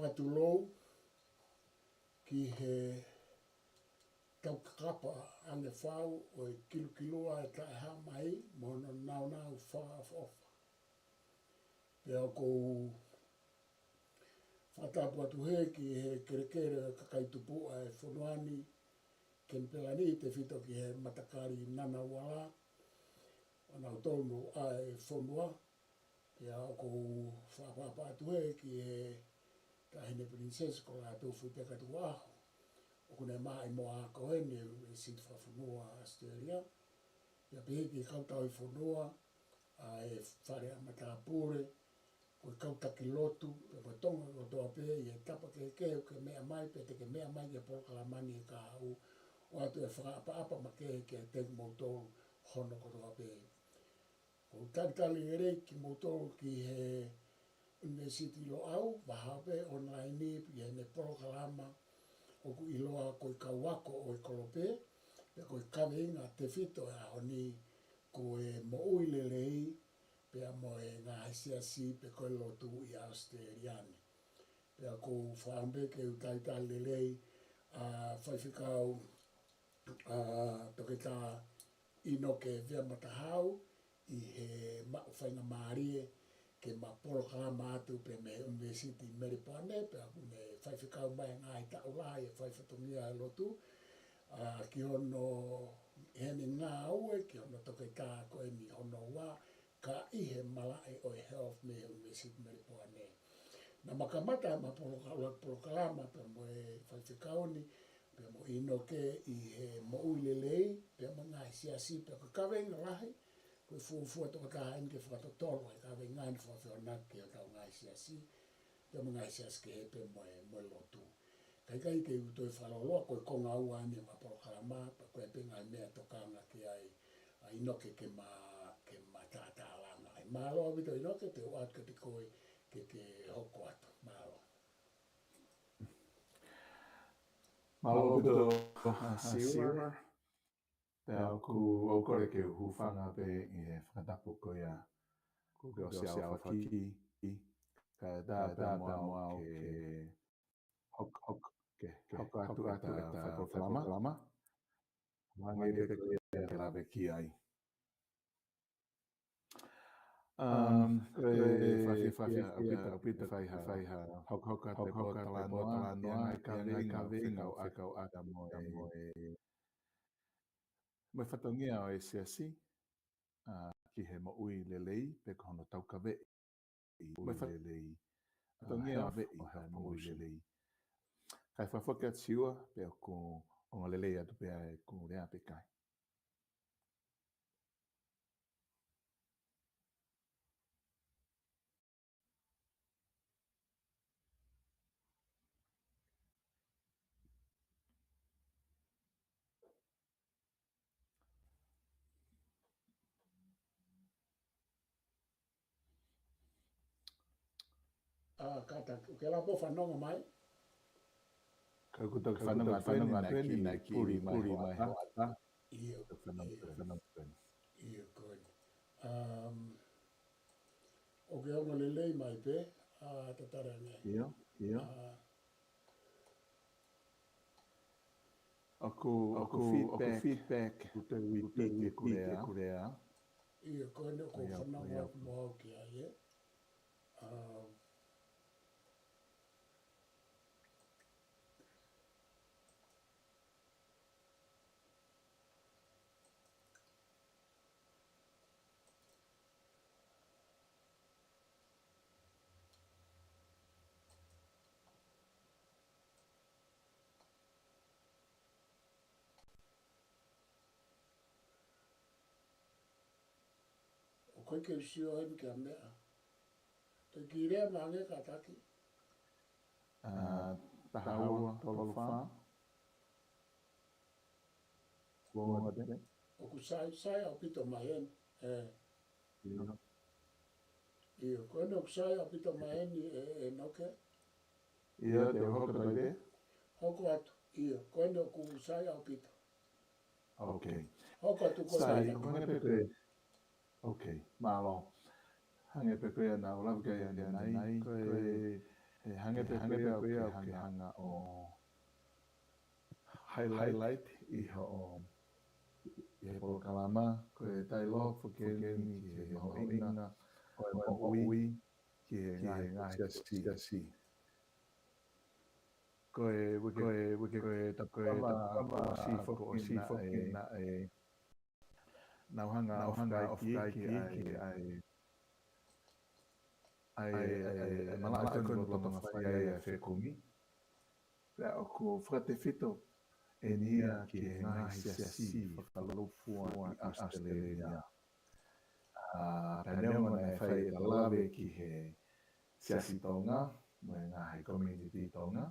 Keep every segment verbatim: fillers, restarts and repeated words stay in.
atu lou ki he taukakapa ʻanefau ʻo e kilukilua e taʻehāmai mo hono naunau fakaʻofoʻofa. Pea ʻoku ou fakatapu atu heni ki he kelekele ʻo e kakai tupuʻa e fonua ni, Kenipela ni, tefito ki he matakali Ngunnawal, ʻo nautolu mo e fonua. Pea ʻoku ou fakaʻapaʻapa atu heni ki he Taʻahine Pilinisesi ko Lātūfuipeka Tukuʻaho, ʻoku ne maʻu mo e ako ʻi he ʻUnivēsiti Fakafonua ʻAositelēlia. Pea pehē ki he kau tauhi fonua, ʻa e fale ʻa matāpule, ko e kau taki lotu, pea mo Tonga kotoa pē ʻi he tapa kehekehe ʻoku ke meʻa mai, pea te ke meʻa mai ki he polokalama ni he kahaʻu, ʻoatu e fakaʻapaʻapa makehe kiate kimoutolu hono kotoa pē. ʻOku ou talitali lelei kimoutolu ki he ʻUnivēsiti Loʻau, mahalo pē online, pea ʻi heʻene polokalama ʻoku ʻiloa ko e Kau Ako ʻo e Kolope, pea ko e kaveinga tefito e ʻaho ni ko e moʻui lelei, pea mo e ngaahi siasi, pe ko e lotu ʻi ʻAositelēlia ni. Pea ʻoku ou fakaʻamu pē ke u talitali lelei ʻa Faifekau ʻa Toketā ʻInoke Veamatahau ʻi he maʻu faingamālie ke ma polokalama atu pē mei he ʻUnivēsiti Melipoane, pea ʻoku ne faifekau mai ngaahi taʻu lahi he fai fatongia e lotu, ʻa, ki hono, heʻene ngāue, ki hono toketā ko eni hono ua, ka ʻi he malaʻe ʻo e health mei he ʻUnivēsiti Melipoane. Naʻa ma kamata ʻema poloka-, polokalama pea mo e faifekau ni, pea mo ʻInoke ʻi he moʻui lelei, pea mo e ngaahi siasi, pea ko e kaveinga lahi, ko e fuofua tokotaha eni ke fakatotolo e kaveinga ni fakafeʻao ki hotau ngaahi siasi, pea mo e ngaahi siasi kehe pea mo e, mo e lotu. Kae ʻikai ke u toe fakalōloa, ko e konga ua eni ʻema polokalama, pea ko e pē ngaahi meʻatokanga ki ai ʻa ʻInoke ke ma, ke ma tātālanga ai. Mālō ʻaupito ʻInoke, te u ʻoatu kiate koe ke ke hoko atu. Mālō. Mālō ʻaupito, ʻa, Siua. Pea ʻoku ou kole ke u hūfanga pē ʻi he fakatapu ko ia kuo ke ʻosi ʻaofaki, kae ʻatā pē mo au ke hoko, hoko, ke, ke hoko atu ʻeta fai polokalama. Hangē pē ko ia te lave ki ai. Um, ko e faʻa fiefia ʻaupito, ʻaupito fai ha, fai ha, hoko, hoko atu e pōtalanoa, ʻi he ngaahi kaveinga ʻoku fekauʻaki mo e, mo e fatongia ʻo e siasi, ʻa, ki he moʻui lelei, pe ko hono taukaveʻi moʻui lelei. Fatongia ʻo e health, moʻui lelei. Kae fakafoki atu Siua, pe ʻoku ongo lelei atu pē ʻeku lea pe ʻikai. ʻA, kātaki, ʻoku ke lava ʻo fanongo mai? Ka ʻoku toki fanongo atu eni, naʻe kiʻi puli mai hoʻata. ʻIo, toki fanongo atu eni. ʻIo, ko eni. Um, ʻoku ke ongo lelei mai pē, ʻa, tatara nei. ʻIo, ʻio. ʻA, ʻOku, ʻoku feedback, ʻoku toe repeat ʻeku lea. ʻIo, ko eni ʻoku ou fanongo atu mo au ki ai, ē. Um, ʻOku ʻikai ke u sio heni ki ha meʻa. Te u kiʻi lea mai ange kātaki. ʻA, taha ua tolu fā. Kuo ongo atu. ʻOku sai, sai ʻaupito mai eni. ʻE. ʻIo. ʻIo, ko eni ʻoku sai ʻaupito mai eni ē, ʻInoke. ʻIo, te u hoko atu ai pē. Hoko atu. ʻIo, ko eni ʻoku sai ʻaupito. Ok. Hoko atu ko sai, sai. Hangē pē ko e. Ok, mālō. Hangē pē ko ia naʻa ku lave ki ai ʻanenai, ko e, ʻE hangē pē ko ia ʻoku ke hanga ʻo highlight ʻi hoʻo, ʻi he polokalama, ko e taʻeʻilo foki eni ki he mahuʻinga ʻo e moʻui ki he ngaahi siasi. Ko e uike, ko e uike, ko e tapu kava kuo ʻosi foki naʻe, naʻe, naʻa ku hanga ʻo fakaʻeiki ʻa e, ʻa e, ʻa e, ʻa e malaʻe ko eni ʻoku tau fai ai ʻa e fekumi. Pea ʻoku fakatefito eni ia ki he ngaahi siasi fakalūkufua ʻi ʻAositelēlia. ʻA, pea neongo naʻe fai ʻeta lave ki he Siasi Tonga, mo e ngaahi community Tonga,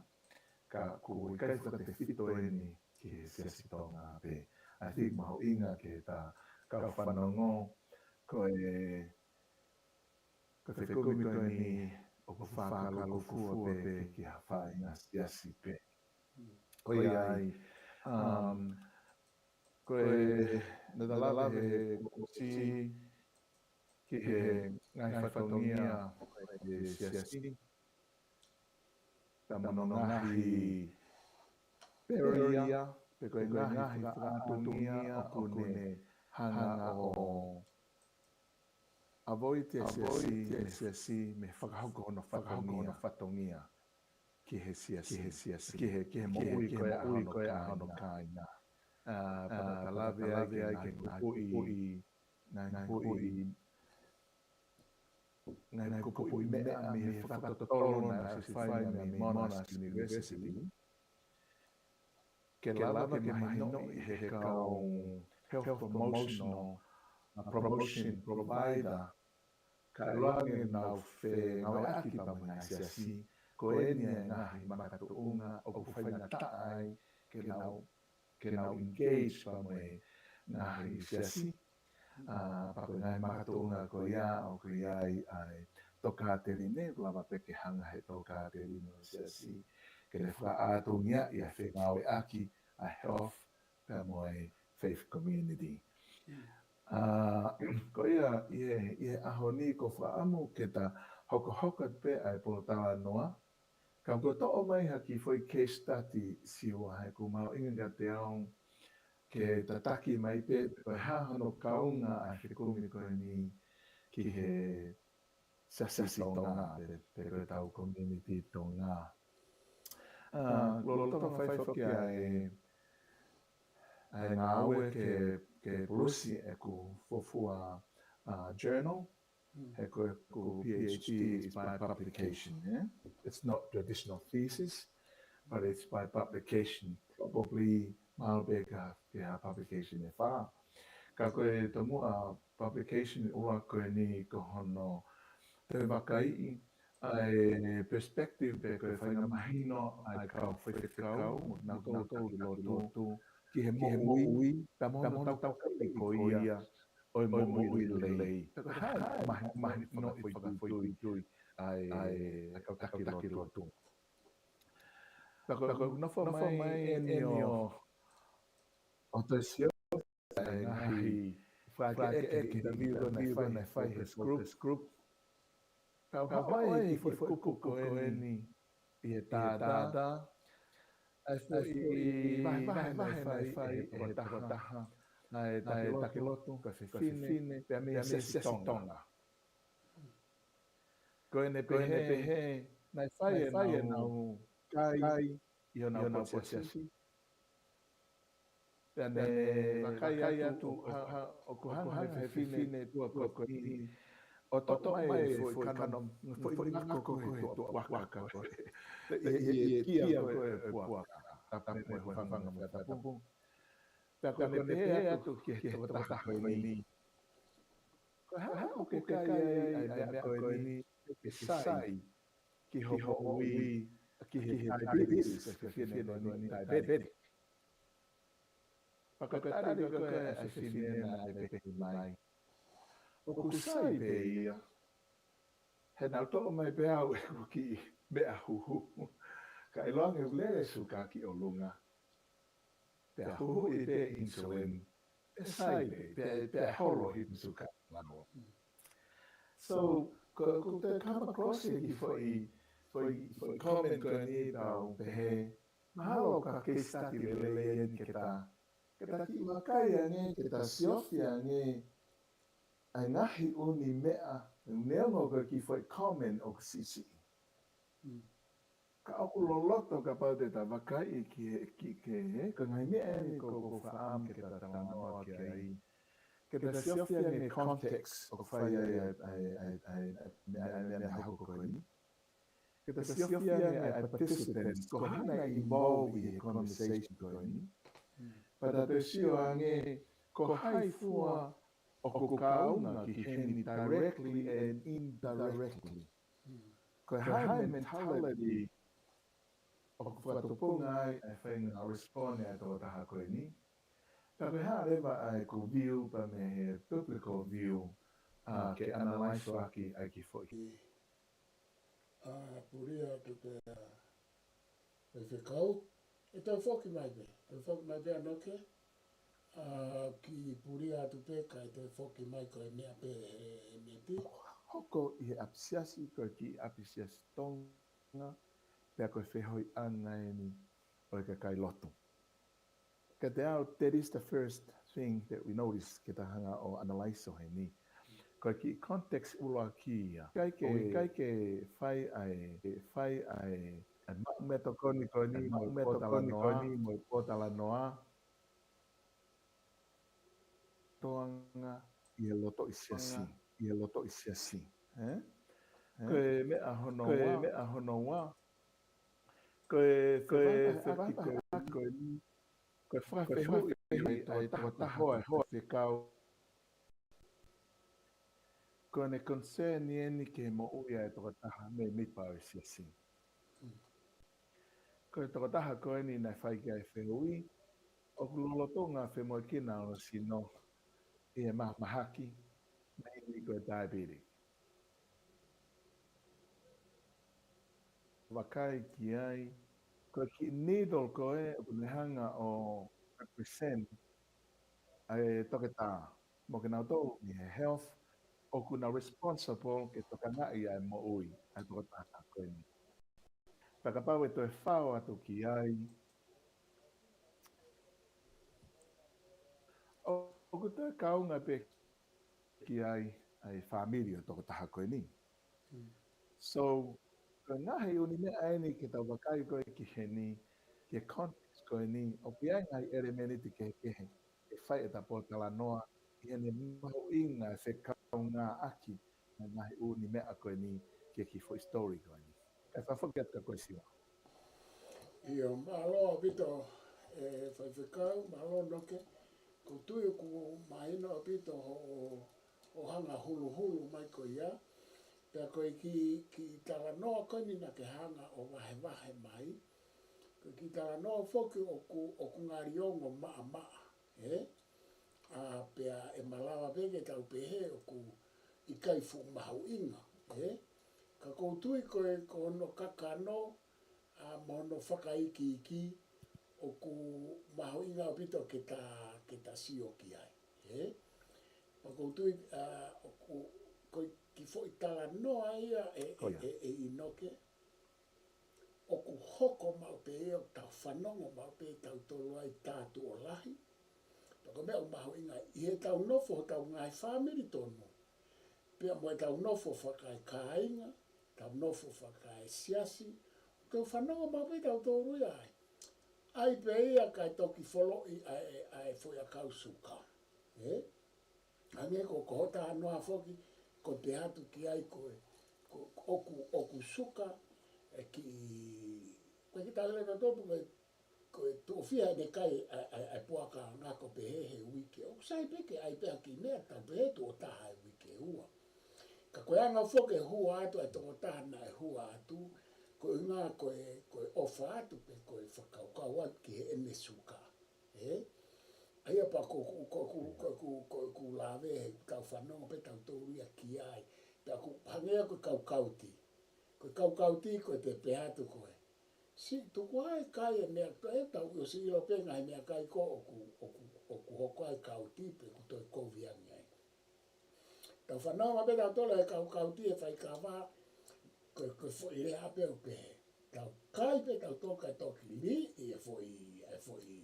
ka ʻoku ʻikai fakatefito eni ki he Siasi Tonga pē. I think mahuʻinga ke ta kau fanongo, ko e, ko e fekumi ko eni ʻoku fakalūkufua pē ki ha faʻahinga siasi pē. Ko ia ai, um, ko e, naʻa ta lave he kuo ʻosi ki he ngaahi fatongia ʻo e siasi. Pea mo hono ngaahi barrier, pe ko e ngaahi fakaʻātungia ʻoku ne hanga ʻo avoid ʻe he siasi, ʻe he siasi mei he fakahoko hono fatongia ki he siasi, ki he siasi, ki he, ki he moʻui ko ē ʻa hono kāinga. ʻA, pea ta lave ai ki he ngaahi kupuʻi, ngaahi kupuʻi, ngaahi kupuʻi meʻa mei he fakatotolo naʻe ʻosi fai mei Monash University. Ke lava ke mahinoʻi ʻe he kau health promotional, uh, promotion provider, ka ʻiloange ʻenau fengāueʻaki pea mo e ngaahi siasi, ko eni e ngaahi makatuʻunga ʻoku faingataʻa ai ke nau, ke nau engage pea mo e ngaahi siasi. ʻA, pea ko e ngaahi makatuʻunga ko ia ʻoku ʻi ai ʻa e tokāteline, ʻoku lava pē ke hanga ʻe he tokāteline ʻo e siasi ke ne fakaʻātungiaʻi ʻa e fengāueʻaki ʻa e health pea mo e faith community. ʻA, ko ia ʻi he, ʻi he ʻaho ni ʻoku ou fakaʻamu ke ta hokohoko pē ʻa e polotalanoa, ka ʻoku ou toʻo mai ha kiʻi foʻi case study, Siua, he ʻoku mahuʻinga kiate au ke tataki mai pē pe ko e hā hono kaunga ʻa e fekumi ko eni ki he Siasi Tonga, pe, pe ko ʻetau community Tonga. ʻA, lolotonga fai foki ʻa e, ʻa e ngāue ke, ke pulusi ʻeku fuofua, ʻa, journal, he ko ʻeku PhD is by publication, yeah? It's not traditional thesis, but it's by publication. Probably mahalo pē ke ha, ke ha publication ʻe fā. Ka ko e tomuʻa publication ʻe ua ko eni ko hono toe vakaiʻi ʻa e perspective pe ko e faʻahinga mahino ʻa e kau faifekau, mo kinautolu ʻoku taki lotu, ki he moʻui, pea mo hono taukaveʻi ko ia ʻo e moʻui lelei. Pea ko e hā e mahi, mahinoʻi fakafoʻituitui ʻa e, ʻa e kau taki lotu. Pea ko ʻeku nofo mai eni ʻo, ʻo toe sio ʻa e ngaahi fakaʻekeʻeke interview naʻe fai, naʻe fai he focus group. Ka u haʻu ai ki he foʻi kupu ko eni ʻi he tātā, ʻa e foʻi vahevahe naʻe fai ʻe he tokotaha, ʻa e taki lotu, ko e fefine, pea mei he Siasi Tonga. Ko ʻene pehē, naʻe fai ʻenau kai ʻi honau kau siasi. Pea ne vakai atu ha, ʻoku hanga ʻe he fefine tuʻa ko eni ʻo toʻo mai e foʻi kano, foʻi ngako ko ē he tuʻa puaka ko ē. ʻI he, ʻi he kia ko ē ʻo e puaka. Tapu mo e hūfanga mo e fakatapu. Pea ko ʻene pehē atu ki he tokotaha ko eni, ko e hā ʻoku ke kai ai ʻa e meʻa ko eni ke sai ki ho moʻui, ki he diabetes, ko e fefine ko eni diabetic. Pea ko e tali ko ē ʻa e fefine naʻe pehē mai, ʻoku sai pē ia. He naʻa ku toʻo mai pē au ʻeku kiʻi meʻa huhu. Ka ʻiloange ʻoku lele e suka ki ʻolunga, pea huhuʻi pē e insulin, pea sai pē, pea, pea holo hifo e suka ʻi lalo. So, ko, ko e toe come across e kiʻi foʻi foʻi, foʻi comment ko eni tau pehē, mahalo ko e case study lelei eni ke ta, ke ta kiʻi vakai ange, ke ta siofi ange ʻa e ngaahi ʻū meʻa, neongo ko e kiʻi foʻi comment ʻoku siʻisiʻi. Ka ʻoku loloto kapau te ta vakai ki he, ki, ki he, ko e ngaahi meʻa eni ko, ko e fakaʻamu ke ta talanoa ki ai. Ke ta siofi ange context ʻoku fai ai ʻa e, ʻa e, ʻa e, ʻa e, ʻa e, ʻa e, ʻa e meʻa hoko ko eni. Ke ta siofi ange ʻa e participants, ko hai naʻe involve ʻi he conversation ko eni. Pea ta toe sio ange, ko hai fua ʻoku kaunga ki heni directly and indirectly. Ko e hā e mentality ʻoku fakatupunga ai ʻa e faʻahinga respond ʻa e tokotaha ko eni. Pea ko e hā leva ʻa ʻeku view pea mei he public view, ʻa, ke analyze ʻaki ʻa e kiʻi foʻi. ʻA, pulia atu pē ʻa e faifekau. ʻE toe foki mai pē. Toe foki mai pē ʻa Noke. ʻA, kiʻi pulia atu pē kae toe foki mai ko e meʻa pē he, he meti. Hoko ʻi he ʻapisiasi ko e kiʻi ʻapisiasi Tonga, pea ko e fehoʻi ʻanga eni ʻo e kakai lotu. Kiate au, that is the first thing that we notice ke ta hanga ʻo analyze ʻo heni. Ko e kiʻi context ʻuluaki ia. ʻIkai ke, ʻikai ke fai ʻa e, ke fai ʻa e, ʻa e maʻu meʻatokoni ko eni, maʻu meʻatokoni ko eni, mo e pōtalanoa. Toanga ʻi he loto ʻi siasi, ʻi he loto ʻi siasi. Eh? Eh? Ko e meʻa hono ua, ko e meʻa hono ua. Ko e, ko e fefaki ko e, ko e, ko e fakafehuʻi ʻa e tokotaha hoa e faifekau. Ko ʻene concern eni ki he moʻui ʻa e tokotaha mei, mei pau e siasi. Ko e tokotaha ko eni naʻe fai ki ai e fehuʻi, ʻoku lolotonga femoʻuekina hono sino ʻi he ma-, mahaki, mainly ko e diabetic. Vakai ki ai, ko e kiʻi needle ko ē ʻoku ne hanga ʻo represent ʻa e toketā mo kinautolu ʻi he health, ʻoku nau responsible ke tokangaʻi ʻa e moʻui ʻa e tokotaha ko eni. Pea kapau ʻe toe fao atu ki ai, ʻo, ʻoku toe kaunga pē ki ai ʻa e fāmili ʻo e tokotaha ko eni. So, ko e ngaahi ʻū meʻa eni ke tau vakai ko ē ki heni, ki he context ko eni, ʻoku ʻi ai e ngaahi ʻelemēniti kehekehe ʻe fai ʻeta pōtalanoa ʻi heʻene mahuʻinga e fekaungāʻaki ʻa e ngaahi ʻū meʻa ko eni ki he kiʻi foʻi story ko eni. Kae fakafoki atu kia koe Siua. ʻIo, mālō ʻaupito e faifekau, mālō Noke. ʻOku ou tui ʻoku mahino ʻaupito hoʻo, hoʻo hanga huluhulu mai ko ia. Pea ko e kiʻi, kiʻi talanoa ko eni naʻa ke hanga ʻo vahevahe mai. Ko e kiʻi talanoa foki ʻoku, ʻoku ngali ongo maʻamaʻa, ē? ʻA, pea ʻe malava pē ke tau pehē ʻoku ʻikai fuʻu mahuʻinga, ē? Ka ʻoku ou tui ko e, ko hono kakano, ʻa, mo hono fakaikiiki, ʻoku mahuʻinga ʻaupito ke ta, ke ta sio ki ai, ē? Pea ʻoku ou tui, ʻa, ʻoku, ko e kiʻi foʻi talanoa ia ē, ʻe, ʻe, ʻe ʻInoke. ʻOku hoko maʻu pē ia, ʻoku tau fanongo maʻu pē tautolu ai tā tuʻo lahi. Pea ko e meʻa ʻoku mahuʻinga ʻi heʻetau nofo hotau ngaahi fāmili tonu. Pea mo ʻetau nofo fakaekāinga, tau nofo fakaesiasi. ʻOku tau fanongo maʻu pē tautolu ia ai. ʻAi pē ia kae toki foloʻi ʻa e, ʻa e foʻi ʻakau suka. Ē? Hangē ko, ko hoʻo talanoa foki, ko e pehē atu ki ai ko e, ko, ʻoku, ʻoku suka, ē, kiʻi, ko e kiʻi talanoa tō pē ko e, ko e tuʻo fiha ʻene kai ʻa e, ʻa e, ʻa e puaka ngako pehē he uike. ʻOku sai pē ke ʻai pē ha kiʻi meʻa, tau pehē tuʻo taha he uike ua. Ka ko e anga foki e hua atu ʻa e tokotaha naʻe hua atu, ko e ʻuhinga ko e, ko e ʻofa atu pe ko e fakakaukau atu ki heʻene suka. Ē? ʻA ia pea ko, ko, ko, ko, ko, ko, ko, ko lave he kau fanongo pē tautolu ia ki ai. Pea ʻoku hangē ia ko e kau kauti. Ko e kau kauti ko e te pehē atu ko ē. Siʻi tuku ai kai e meʻa, ʻe tau ʻosi ʻilo pē ngaahi meʻakai ko ē ʻoku, ʻoku, ʻoku hoko ai kauti pe ʻoku toe kovi ange ai. Tau fanongo pē tautolu he kau kauti e faikava, ko e, ko e foʻi lea pē ʻoku pehē. Tau kai pē tautolu kae toki liʻi e foʻi, e foʻi,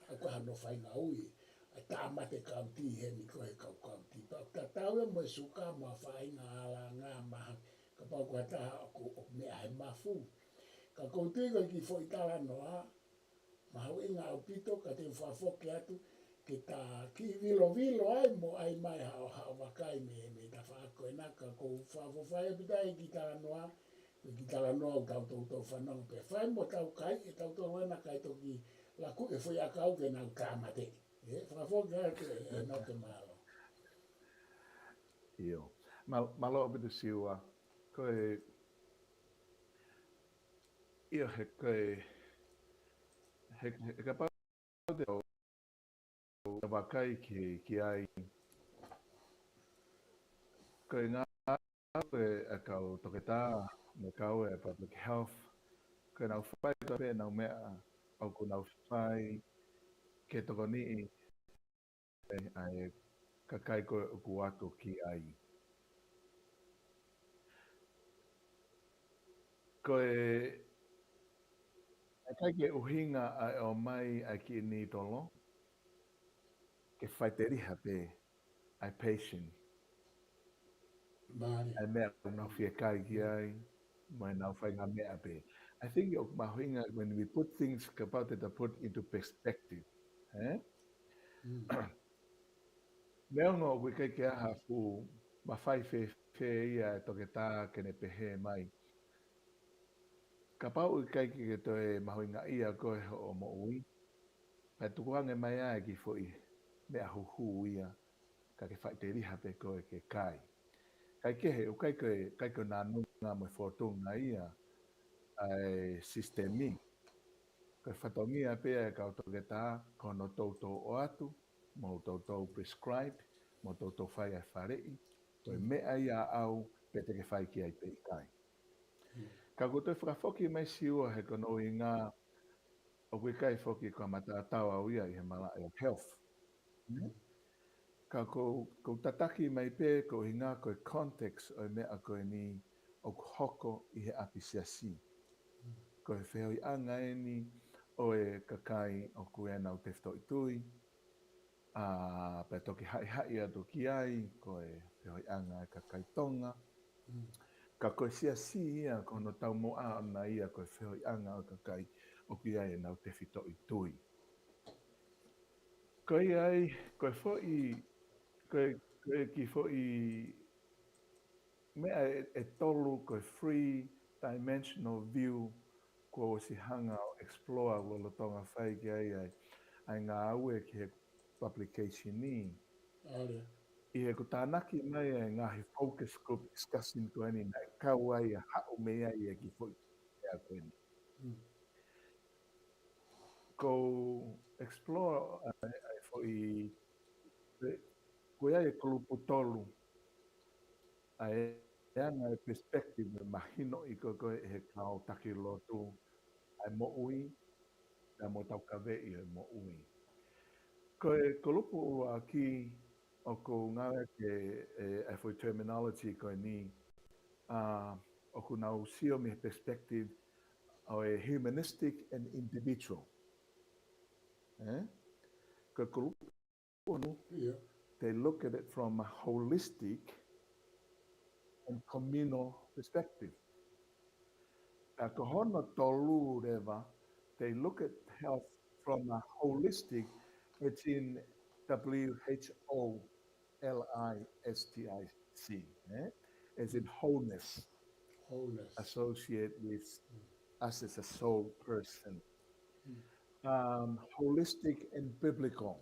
ʻa ko hano faingaʻi, ʻa e tāmate kaunitī heni ko e kau kaunitī. Pea ʻoku tatau ia mo e suka mo e faʻahinga alanga maha, kapau ko ha taha ʻoku, ʻoku meʻa he mafu. Ka ʻoku ou tui ko e kiʻi foʻi talanoa, mahuʻinga ʻaupito, ka te u fakafoki atu, ke ta kiʻi vilovilo ai mo ʻai mai haʻo, haʻo vakai mei, mei he tafaʻaki ko ena, ka ʻoku ou fakafoki atu ai e kiʻi talanoa, ko e kiʻi talanoa ʻoku tau toutou fanongo pē. Fai mo tau kai, ʻe tautolu ena kae toki laku e foʻi ʻakau ke nau tāmateʻi. ʻE, fakafoki atu ē, ʻe nau ke mālō. ʻIo. Māl-, mālō ʻaupito Siua. Ko e, ʻio he ko e, he, he kapau te u, te u vakai ki, ki ai. Ko e ngāue ʻa e kau toketā, mo e kau ʻa e public health, ko ʻenau fai ko ē ʻenau meʻa, ʻoku nau fai ke tokoniʻi ʻa e kakai ko ē ʻoku ʻatu ki ai. Ko e, ʻikai ke ʻuhinga ʻa e ʻomai ʻa e kiʻi nītolo, ke faʻiteliha pē ʻa e patient. Mālie. ʻA e meʻa ʻoku nau fiekaia ki ai, mo ʻenau faʻahinga meʻa pē. I think ʻoku mahuʻinga when we put things, kapau te ta put into perspective. Eh? Mm. Neongo ʻoku ʻikai ke ʻi ai ha fuʻu mafai fēfē ia ʻa e toketā ke ne pehē mai. Kapau ʻoku ʻikai ke toe mahuʻingaʻia koe hoʻo moʻui, pea tukuange mai ʻa e kiʻi foʻi meʻa huhū ia, ka ke faʻiteliha pē koe ke kai. Kae kehe, ʻoku ʻikai ko e, ʻikai ko e nanunga mo e fōtunga ia ʻa e sisitemi. Ko e fatongia pē ʻa e kau toketā, ko hono toutou ʻoatu, mo toutou prescribe, mo toutou fai ʻa e faleʻi, ko e meʻa ia ʻaʻau, pe te ke fai ki ai pe ʻikai. Ka ʻoku ou toe fakafoki mai Siua he ko hono ʻuhinga, ʻoku ʻikai foki ko ha mataotao au ia ʻi he malaʻe ʻo health. Ka ʻoku ou, ʻoku ou tataki mai pē ko e ʻuhinga ko e context ʻo e meʻa ko eni ʻoku hoko ʻi he ʻapi siasi. Ko e feohiʻanga eni ʻo e kakai ʻoku ʻi ai ʻenau tefitoʻi tui, ʻa, pea toki haʻihaʻi atu ki ai, ko e feohiʻanga ʻa e kakai Tonga. Ka ko e siasi ia, ko hono taumuʻa ʻona ia, ko e feohiʻanga ʻo e kakai ʻoku ʻi ai ʻenau tefitoʻi tui. Ko ia ai, ko e foʻi, ko e, ko e kiʻi foʻi meʻa ʻe, ʻe tolu, ko e three dimensional view, kuo u ʻosi hanga ʻo explore lolotonga fai ki ai ʻa e, ʻa e ngāue ki he publication ni. ʻAle. ʻI heʻeku tānaki mai ʻa e ngaahi focus group discussion ko eni naʻe kau ai ʻa haʻu mei ai ʻa e kiʻi foʻi ʻea ko eni. Ko e explore ʻa e, ʻa e foʻi, ko ia e kulupu tolu. ʻA e, ʻa e anga e perspective ʻe mahinoʻi ko ē ʻe he kau taki lotu ʻa e moʻui, ʻa e mo tau kaveʻi ʻa e moʻui. Ko e kulupu ʻuluaki ʻoku ngāueʻaki ʻe, ʻa e foʻi terminology ko eni, ʻa, ʻoku nau sio mei he perspective ʻo e humanistic and individual. Eh? Ko e kulupu ʻo nu, they look at it from a holistic and communal perspective. Ka ko hono tolu leva, they look at health from a holistic, it's in W H O L I S T I C, eh? As in wholeness. Wholeness. Associate with us as a soul person. Um, holistic and biblical.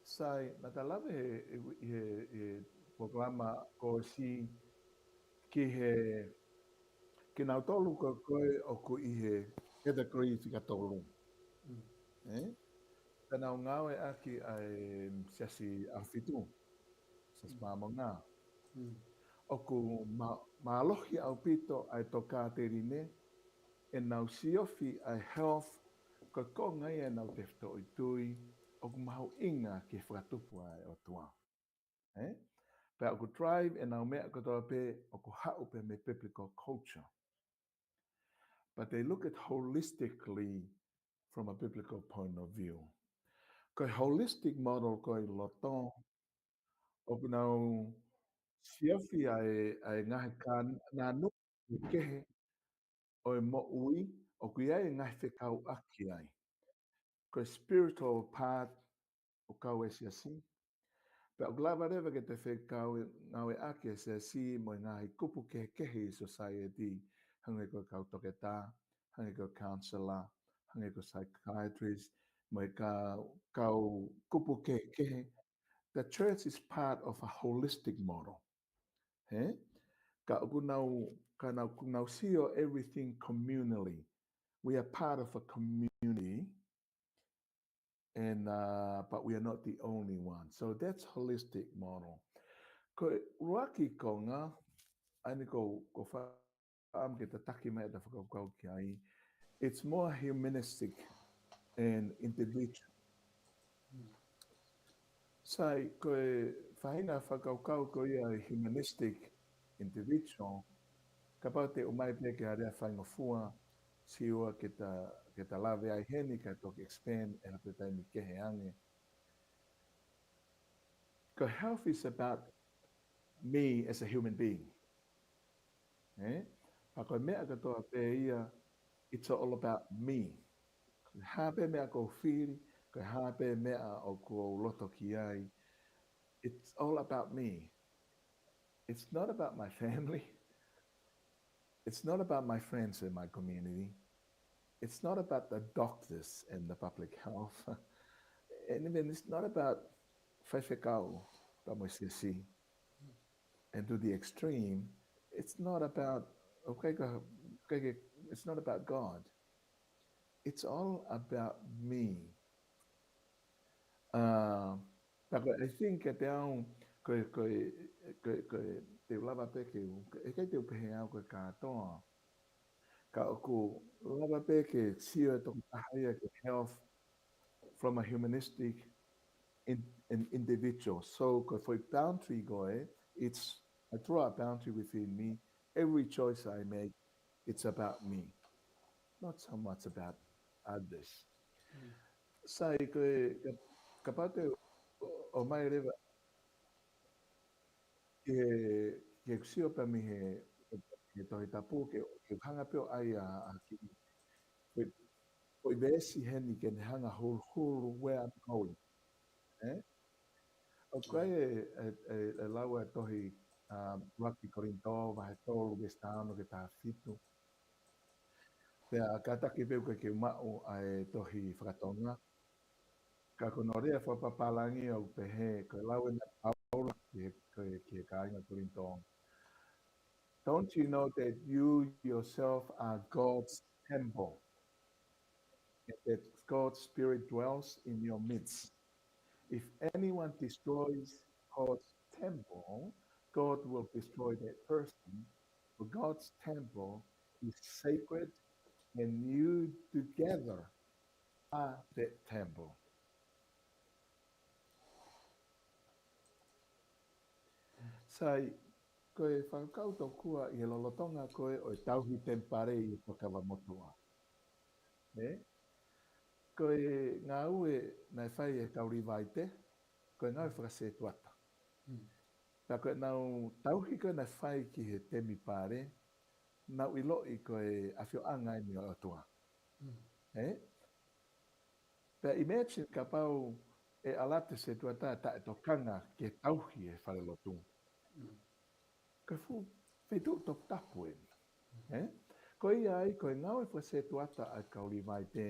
Sai, naʻa ta lave he, he, he, he polokalama kuo ʻosi ki he, kinautolu ko ē ʻoku ʻi he category fika tolu. Eh? Pea nau ngāueʻaki ʻa e siasi ʻAhofitu, siasi Māmonga. ʻOku ma-, mālohi ʻaupito ʻa e tokāteline, ʻenau siofi ʻa e health, ko e konga ia ʻenau tefitoʻi tui, ʻoku mahuʻinga ki he fakatupu ʻa e ʻOtua. Eh? Pea ʻoku drive ʻenau meʻa kotoa pē ʻoku haʻu pē mei biblical culture. But they look at holistically from a biblical point of view. Ko e holistic model ko e loto, ʻoku nau siafi ʻa e, ʻa e ngaahi ka-, nānuku kehe ʻo e moʻui, ʻoku ʻi ai e ngaahi fekauʻaki ai. Ko e spiritual part ʻoku kau e siasi. Pea ʻoku lava leva ke te fekau ngāueʻaki e siasi mo e ngaahi kupu kehekehe ʻi society, hangē ko e kau toketā, hangē ko e counselor, hangē ko e psychiatrist, mo e ka-, kau kupu kehekehe. The church is part of a holistic model. He? Ka ʻoku nau, ka nau, ʻoku nau sio everything communally. We are part of a community, and, uh, but we are not the only one. So that's holistic model. Ko e ʻuluaki konga, ʻa eni ko, ko fa-, am ke tataki mai ʻeta fakakaukau ki ai. It's more humanistic and individual. Sai, ko e faʻahinga fakakaukau ko ia humanistic individual, kapau te u ʻomai pē ke area faingofua, sio ke ta, ke ta lave ai heni ka toki expand ʻi ha toe taimi kehe ange. Ko e health is about me as a human being. Eh? Pea ko e meʻa kotoa pē ia, it's all about me. Ko e hā pē meʻa ʻoku ou fili, ko e hā pē meʻa ʻoku ou loto ki ai, it's all about me. It's not about my family. It's not about my friends in my community. It's not about the doctors and the public health. And even it's not about faifekau pea mo e siasi. And to the extreme, it's not about, okay, ka, ka, ka, it's not about God. It's all about me. Uh, pea ko e, I think, kiate au, ko e, ko e, ko e, ko e, te u lava pē ke u, ʻikai te u pehē au ko e kātoa. Ka ʻoku lava pē ke sio e tokotaha ia ki he health from a humanistic in, in individual. So, ko e foʻi boundary ko ē, it's, I draw a boundary within me. Every choice I make, it's about me. Not so much about others. Mm. Sai, ko e, ka, kapau te u ʻo, ʻomai leva ki he, ki he sio pē mei he, he Tohi Tapu ke, ke hanga pē ʻo ʻai ʻa, ʻa e kiʻi, ko e, ko e veesi heni ke ne hanga huluhulu where I'm going. Eh? ʻOku ʻi ai e, e, e, e lau e tohi, um, ʻuluaki Kolinitō, vahe tolu, veesi taha ono ki he taha fitu. Pea kātaki pē ʻoku ʻikai ke u maʻu ʻa e tohi fakatonga. Ka ko hono lea fakapapālangi ʻoku pehē, ko e lau ena ʻa Paula ki he, ki he, ki he kāinga Kolinitō. Don't you know that you yourself are God's temple, and that God's Spirit dwells in your midst? If anyone destroys God's temple, God will destroy that person. For God's temple is sacred, and you together are that temple. Sai, ko e fakakaukau tokua ʻi he lolotonga ko ē ʻo e tauhi temipale ʻi he Fuakava Motuʻa. Ē? Ko e ngāue naʻe fai ʻe he kau Līvaite, ko e ngāue fakasetuata. Mm. Pea ko ʻenau tauhi ko ē naʻe fai ki he temipale, naʻa nau ʻiloʻi ko e ʻafioʻanga eni ʻo e ʻOtua. Mm. Ē? Pea imagine kapau ʻe ʻalu atu e setuata taʻetokanga ke tauhi e falelotu. Mm. Ko e fuʻu feituʻu toputapu eni. Ē? Ko ia ai, ko e ngāue fakasetuata ʻa e kau Līvaite,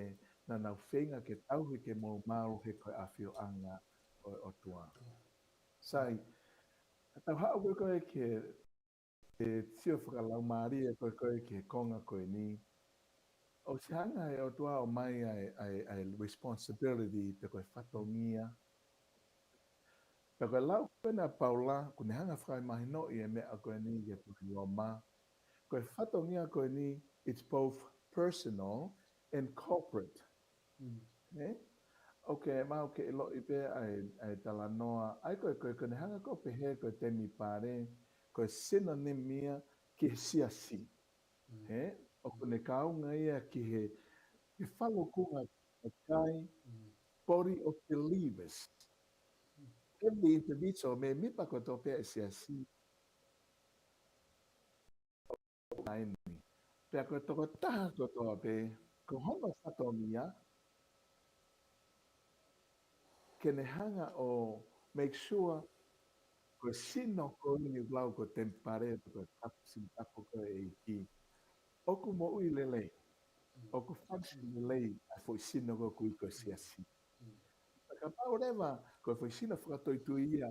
naʻa nau feinga ke tauhi ke malumalu he ko e ʻafioʻanga ʻo e ʻOtua. Sai, tau haʻu ko ē ki he, he sio fakalaumālie ko ē ki he konga ko eni. ʻOsi hanga ʻe he ʻOtua ʻo ʻomai ʻa e, ʻa e, ʻa e responsibility pe ko e fatongia. Pea ko e lau ko ena ʻa Paula, ʻoku ne hanga fakamahinoʻi e meʻa ko eni ki he tohi Loma. Ko e fatongia ko eni, it's both personal and corporate. Mm. Ē? ʻOku ke, ma ʻoku ke ʻiloʻi pē ʻa e, ʻa e talanoa, ʻa ia ko e, ko e, ko ʻene hanga ko ē ʻo pehē ko e temipale, ko e synonym ia ki he siasi. He, ʻoku ne kaunga ia ki he, he falukunga ʻo e kakai, body of believers. Every individual, mēmipa kotoa pē ʻa e siasi, ʻa eni. Pea ko e tokotaha kotoa pē, ko hono fatongia, ke ne hanga ʻo make sure ko e sino ko eni ʻoku lau ko e temipale, ko e tapu, sino tapu ko ē ʻa e ʻEiki, ʻoku moʻui lelei, ʻoku function lelei ʻa e foʻi sino ko ē ʻoku ui ko e siasi. Ka kapau leva ko e foʻi sino fakatoitui ia,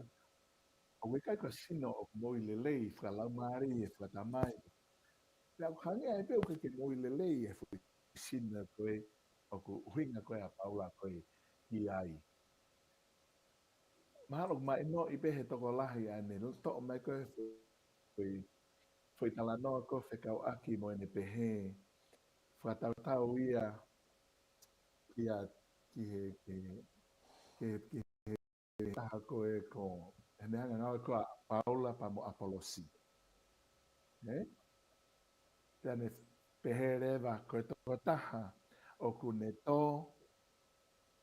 ʻoku ʻikai ko e sino ʻoku moʻui lelei fakalaumālie, fakatamai. Pea ʻoku hangē ai pē ʻoku ʻikai ke moʻui lelei e foʻi sino ko ē ʻoku ʻuhinga ko ē ʻa Paula ko ē ki ai. Mahalo ʻoku mahinoʻi pē he tokolahi ʻa ʻene toʻo mai ko ē foʻi, foʻi talanoa ko ē fekauʻaki mo ʻene pehē, fakatautau ia ki a, ki he, ki he, ki he, ki he taha ko ē ko ʻene hanga ngāue ko ē ʻa Paula pea mo ʻApolosi. Ē? Pea ne pehē leva ko e tokotaha ʻoku ne tō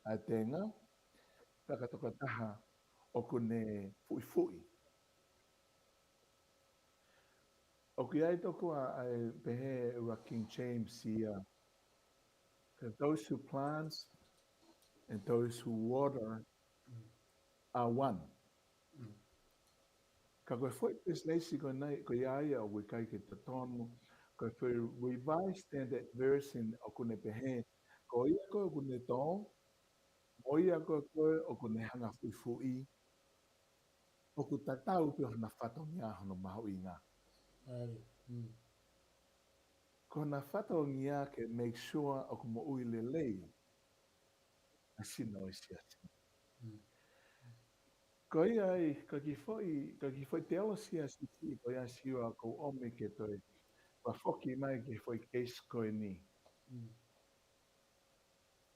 ʻa e tenga, pea ko e tokotaha ʻoku ne fuʻifuʻi. ʻOku ʻi ai toku ʻa e pehē ʻe King James ia, that those who plants and those who water are one. Ka ko e foʻi translation ko eni, ko ia ia ʻoku ʻikai ke totonu, ko e foʻi Revised Standard Version ʻoku ne pehē, ko ia ko ē ʻoku ne tō, mo ia ko ē ko ē ʻoku ne hanga fuʻifuʻi, ʻoku tatau pē hona fatongia hono mahuʻinga. Ko hona fatongia ke make sure ʻoku moʻui lelei ʻa e sino ʻo e siasi. Ko ia ai, ko e kiʻi foʻi, ko e kiʻi foʻi teolosia siʻisiʻi ko ia Siua ʻoku ou ʻomi ke toe, ʻo foki mai ki he foʻi case ko eni.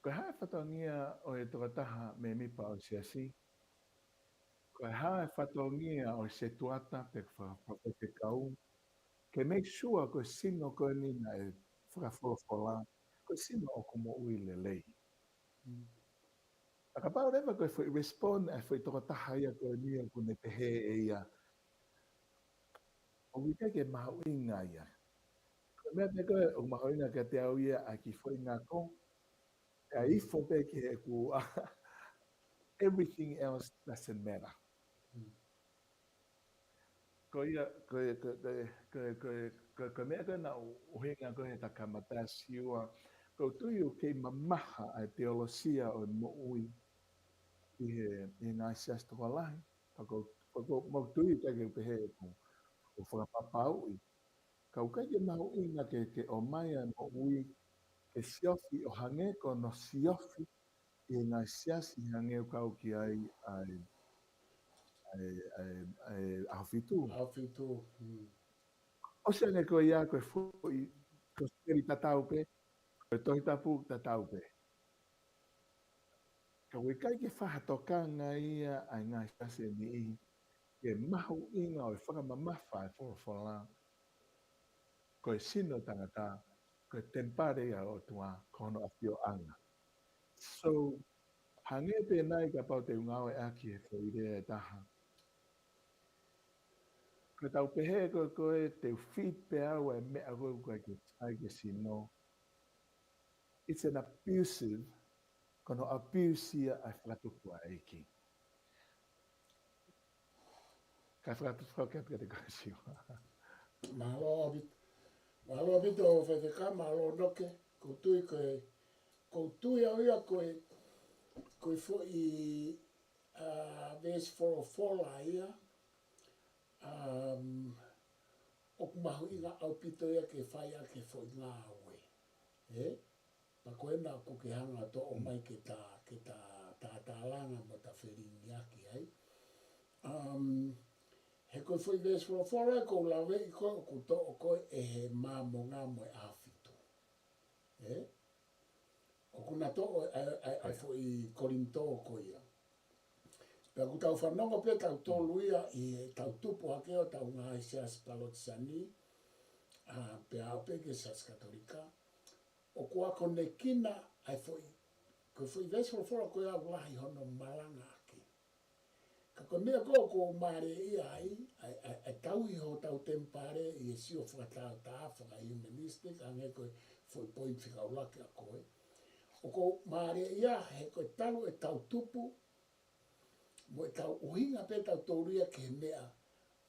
Ko e hā e fatongia ʻo e tokotaha mēmipa ʻo e siasi? Ko e hā e fatongia ʻo e setuata pe ko e fa-, faifekau ke make sure ko e sino ko eni naʻe fakafolofola, ko e sino ʻoku moʻui lelei? Ka kapau leva ko e foʻi respond ʻa e foʻi tokotaha ia ko eni ʻoku ne pehē ʻe ia, ʻoku ʻikai ke mahuʻinga ia. Ko e meʻa pē ko ē ʻoku mahuʻinga kiate au ia ʻa e kiʻi foʻi ngako, kae ifo pē ki heʻeku ʻā, everything else doesn't matter. Ko ia, ko e, ko e, ko e, ko e, ko e, ko e meʻa ko ē naʻe ʻuhinga ko ē heʻeta kamata Siua, ʻoku ou tui ʻoku kei mamaha ʻa e teolosia ʻo e moʻui ʻi he, ʻi he ngaahi siasi tokolahi. Pea ʻoku, pea ʻoku, ʻoku ou tui ʻikai ke pehē ʻoku, ʻoku fakapapauʻi. Ka ʻoku ʻikai ke mahuʻinga ke, ke ʻomai ʻa e moʻui ke siofi ʻo hangē ko hono siofi ʻi he ngaahi siasi hangē ʻoku kau ki ai ʻa e, ʻa e, ʻa e, ʻa e ʻAhofitu. ʻAhofitu. ʻOsi ange ko ia ko e foʻi, ko e sipeli tatau pē, ko e Tohi Tapu tatau pē. Ka ʻoku ʻikai ke fakatokanga ia ʻa e ngaahi siasi ʻe niʻihi ki he mahuʻinga ʻo e fakamamafa ʻa e folofola, ko e sino ʻo e tangata, ko e temipale ia ʻo e ʻOtua, ko hono ʻafioʻanga. So, hangē pē nai kapau te u ngāueʻaki he foʻi lea ʻe taha. Ko ʻetau pehē ko ē, ko ē te u fit pē au ʻa e meʻa ko ē ʻoku ʻikai ke sai ke sino. It's an abusive, ko hono abuse ia ʻa e fakatupu ʻa e ʻEiki. Kae fakatupu atu kiate koe Siua. Mālō ʻaupito. Mālō ʻaupito faifekau, mālō Noke. ʻOku ou tui ko e, ʻoku ou tui au ia ko e, ko e foʻi, ʻa, veesi folofola ia, um, ʻoku mahuʻinga ʻaupito ia ke fai ʻaki e foʻi ngāue. Ē? Pea ko ena ʻoku ke hanga ʻo toʻo mai ke ta, ke ta, ta tālanga mo ta felingiʻaki ai. Um, he ko e foʻi veesi folofola ʻoku ou laveʻi ko ē ʻoku toʻo ko ē ʻe he Māmonga mo e ʻAhofitu. Ē? ʻOku na toʻo ʻa e, ʻa e, ʻa e foʻi Kolinitō ko ia. Pea ʻoku tau fanongo pē tautolu ia ʻi heʻetau tupu hake ʻo tau ngaahi siasi Palotisani, ʻa, pea aʻu pē ki he Siasi Katolika. ʻOku akonekina ʻa e foʻi, ko e foʻi veesi folofola ko ia ʻoku lahi hono malangaʻaki. Ka ko e meʻa ko ē ʻoku ou mālieʻia ai, ʻa e, ʻa e, ʻa e tauhi hotau temipale ʻi he sio fakatātā, fakahumanistic, hangē ko e foʻi poini fika ʻuluaki ʻa koe. ʻOku ou mālieʻia he ko e talu ʻetau tupu, mo ʻetau ʻuhinga pē tautolu ia ki he meʻa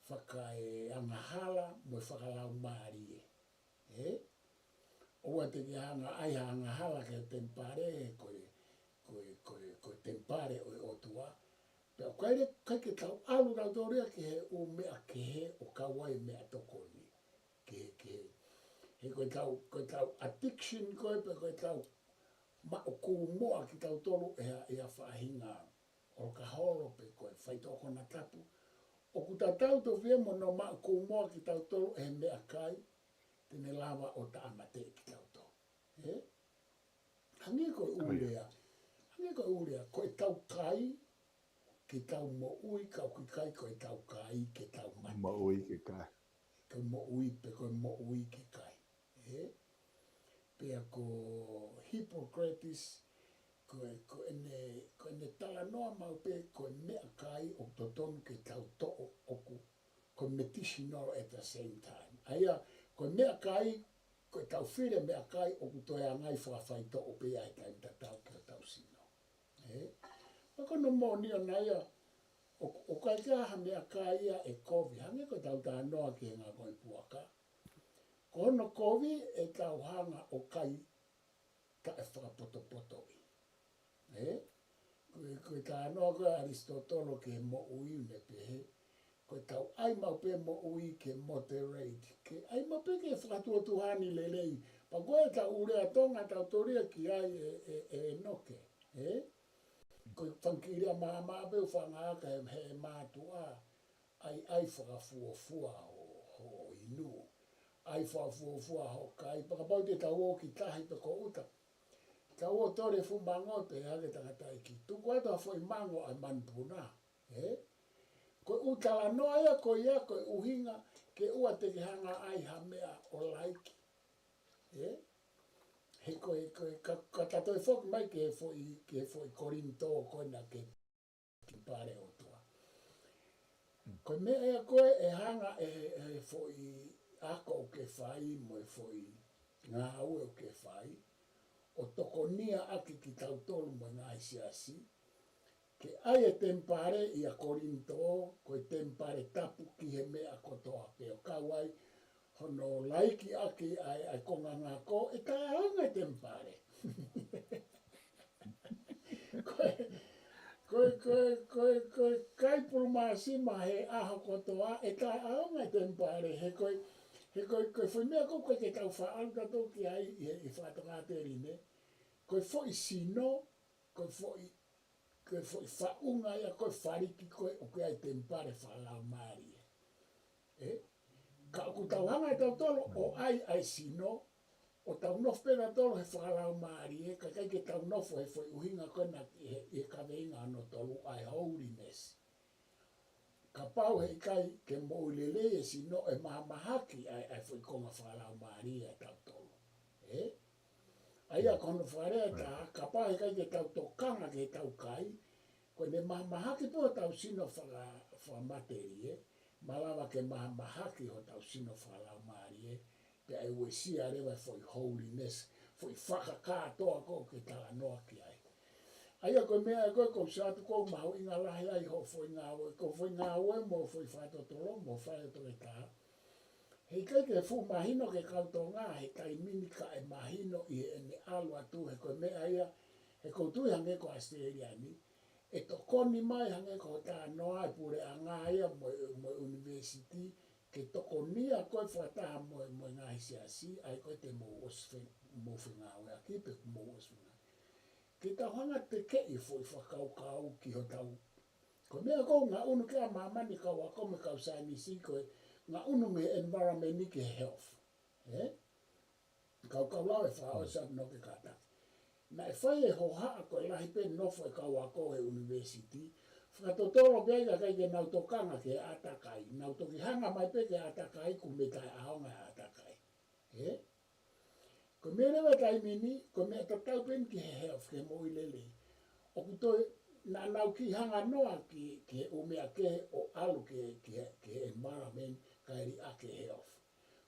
fakaeangahala mo e fakalaumālie. Ē? ʻOua te ke hanga ʻai ha angahala ki he temipale, ko e, ko e, ko e, ko e temipale ʻo e ʻOtua. Pea ʻoku ʻikai ke tau ʻalu tautolu ia ki he ʻū meʻa kehe ʻo kau ai e meʻatokoni. Ki he, ki he, he ko ʻetau, ko ʻetau addiction ko ē, pe ko ʻetau maʻu kūmoa kitautolu ʻe ha, ʻe ha faʻahinga ʻolokaholo pe ko e faitoʻo konatapu. ʻOku tatau tofu ia mo hono maʻu kūmoa kitautolu ʻe he meʻakai, te ne lava ʻo tāmateʻi kitautolu. Ē? Hangē ko e ʻū lea. Hangē ko e ʻū lea. Ko ʻetau kai, ke tau moʻui, ka ʻoku ʻikai ko ʻetau kai, ke tau mate. Moʻui ke kai. Ko e moʻui pe ko e moʻui ke kai. Ē? Pea ko Hippocrates, ko e, ko ʻene, ko ʻene talanoa maʻu pē, ko e meʻakai ʻoku totonu ke tau toʻo ʻoku, ko e medicinal at the same time. ʻA ia, ko e meʻakai, ko ʻetau fili e meʻakai ʻoku toe hanga ʻo fakafaitoʻo pē ia he taimi tatau ki hotau sino. Ē? Ka ko hono moʻoni ʻona ia, ʻo, ʻoku ʻikai ke ʻi ai ha meʻakai ia ʻe kovi, hangē ko ʻetau talanoa ki he ngaahi kovi puaka. Ko hono kovi ʻetau hanga ʻo kai taʻe fakapotopotoʻi. Ē? Ko e, ko e talanoa ko ē ʻa ʻAlisitōtolo ki he moʻui ʻoku ne pehē, ko ʻetau ʻai maʻu pē moʻui ke moderate, ke ʻai maʻu pē ke fakatuotuhani lelei. Pea ko ʻetau ʻū lea Tonga tautolu ia ki ai ē, ē, ē ʻEnoke. Ē? Ko e fanga kiʻi lea maʻamaʻa pē ʻoku fakaʻaongaʻi ʻe he, he mātuʻa, ʻai, ʻai fakafuofua hoʻo, hoʻo inu. ʻAi fakafuofua hoʻo kai, pea kapau te tau ō ki tahi pe ko ʻuta. Tau ō tole fuʻu mango pea hake tangataʻeiki. Tuku atu ha foʻi mango ʻa e manupuna. Ē? Ko e ʻū talanoa ia ko ia ko e ʻuhinga ke ʻoua te ke hanga ʻai ha meʻa ʻo laiki. Ē? He ko e, ko e, ka, ka ta toe foki mai ki he foʻi, ki he foʻi Kolinitō ko ena ki he temipale ʻo e ʻOtua. Ko e meʻa ia ko ē ʻe hanga ʻe he, he foʻi ako ʻoku ke fai mo e foʻi ngāue ʻoku ke fai, ʻo tokonia ʻaki kitautolu mo e ngaahi siasi, ke ʻai e temipale ʻia Kolinitō, ko e temipale tapu ki he meʻa kotoa pē ʻo kau ai hono laiki ʻaki ʻa e, ʻa e konga ngako, ʻe taʻeʻaonga e temipale. Ko e, ko e, ko e, ko e, ko e kai pulu māsima he ʻaho kotoa, ʻe taʻeʻaonga e temipale, he ko e, he ko e, ko e foʻi meʻa ko ē ʻoku ʻikai ke tau faʻa ʻalu tautolu ki ai ʻi he, ʻi he fakatokāteline. Ko e foʻi sino, ko e foʻi, ko e foʻi faʻunga ia, ko e faliki ko ē ʻoku ʻi ai e temipale fakalaumālie. Ē? Ka ʻoku tau hanga ʻe tautolu ʻo ʻai ʻa e sino, ʻo tau nofo pē tautolu he fakalaumālie, ka ʻikai ke tau nofo he foʻi ʻuhinga ko ena ʻi he, ʻi he kaveinga hono tolu ʻa e holiness. Kapau heʻikai ke moʻui lelei e sino ʻe mahamahaki ʻa e, ʻa e foʻi konga fakalaumālie ʻa tautolu. Ē? ʻA ia ko hono fakalea ʻe taha, kapau heʻikai ke tau tokanga ki heʻetau kai, ko ʻene mahamahaki pē hotau sino faka-, fakamatelie, malava ke mahamahaki hotau sino fakalaumālie, pea ʻe uesia leva e foʻi holiness, foʻi fakakātoa ko ē ʻoku ke talanoa ki ai. ʻA ia ko e meʻa ia ko ē ʻoku ou sio atu ʻoku mahuʻinga lahi ai hoʻo foʻi ngāue, ko e foʻi ngāue mo e foʻi fakatotolo mo e fai ʻo e toketā. Heʻikai ke fuʻu mahino ki he kau Tonga he taimi ni ka ʻe mahino ʻi heʻene ʻalu atu he ko e meʻa ia, he ʻoku ou tui hangē ko ʻAositelēlia ni, ʻe tokoni mai hangē ko e talanoa e puleʻanga ia mo, mo e university, ke tokonia koe fakataha mo, mo e ngaahi siasi, ʻa ia ko ē te mou ʻosi fe-, mou fengāueʻaki pe mou ʻosi fengāueʻaki. Ke tau hanga ʻo tekeʻi e foʻi fakakaukau ki hotau. Ko e meʻa ʻoku ngaʻunu ki ai ʻa māmani kau ako mo e kau saienisi ko e ngaʻunu mei he environment ni ki he health. Ē? Kau kau lau e fakaʻosi atu ʻo ke kātaki. Naʻe fai e hohaʻa ko e lahi pē nofo e kau ako he university, fakatotolo pē ai kakai ke nau tokanga ki he ʻātakai, nau toki hanga mai pē ki he ʻātakai ʻoku mei taʻeʻaonga e ʻātakai. Ē? Ko e meʻa leva taimi ni, ko e meʻa tatau pē eni ki he health, ki he moʻui lelei. ʻOku toe, naʻa nau kiʻi hanga noa ki, ki he ʻū meʻa kehe ʻo ʻalu ki, ki he, ki he environment, kae liʻaki e health.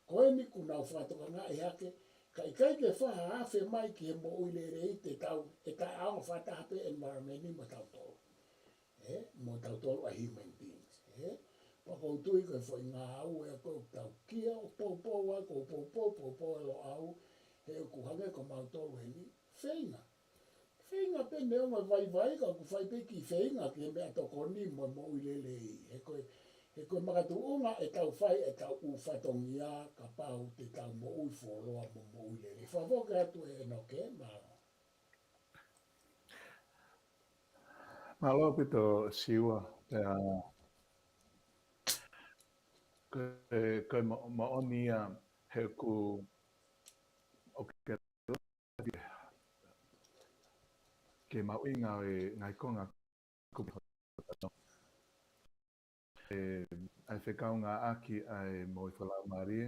Ko eni kuo nau fakatokangaʻi hake, ka ʻikai ke fakaafe mai ki he moʻui lelei te tau, ʻe taʻeʻaonga fakataha pē environment ni mo tautolu. Ē, mo tautolu ʻa e human beings. Ē, pea ʻoku ou tui ko e foʻi ngāue ʻa ko ʻetau kia ʻo poupou ʻa ko poupou, poupou ʻa Loʻau, he ʻoku hangē ko mautolu heni, feinga. Feinga pē neongo e vaivai ka ʻoku fai pē kiʻi feinga ki he meʻatokoni mo e moʻui lelei. He ko e, he ko e makatuʻunga ʻetau fai ʻetau ʻū fatongia kapau te tau moʻui fuoloa mo moʻui lelei. Fakafoki atu ʻe ʻEnoke, mālō. Mālō ʻaupito Siua, pea ko e, ko e mo-, moʻoni ia he ʻoku, ʻoku ke, ke mahuʻinga ʻa e ngaahi konga kupu. ʻE, ʻa e fekaungāʻaki ʻa e moʻui fakalaumālie,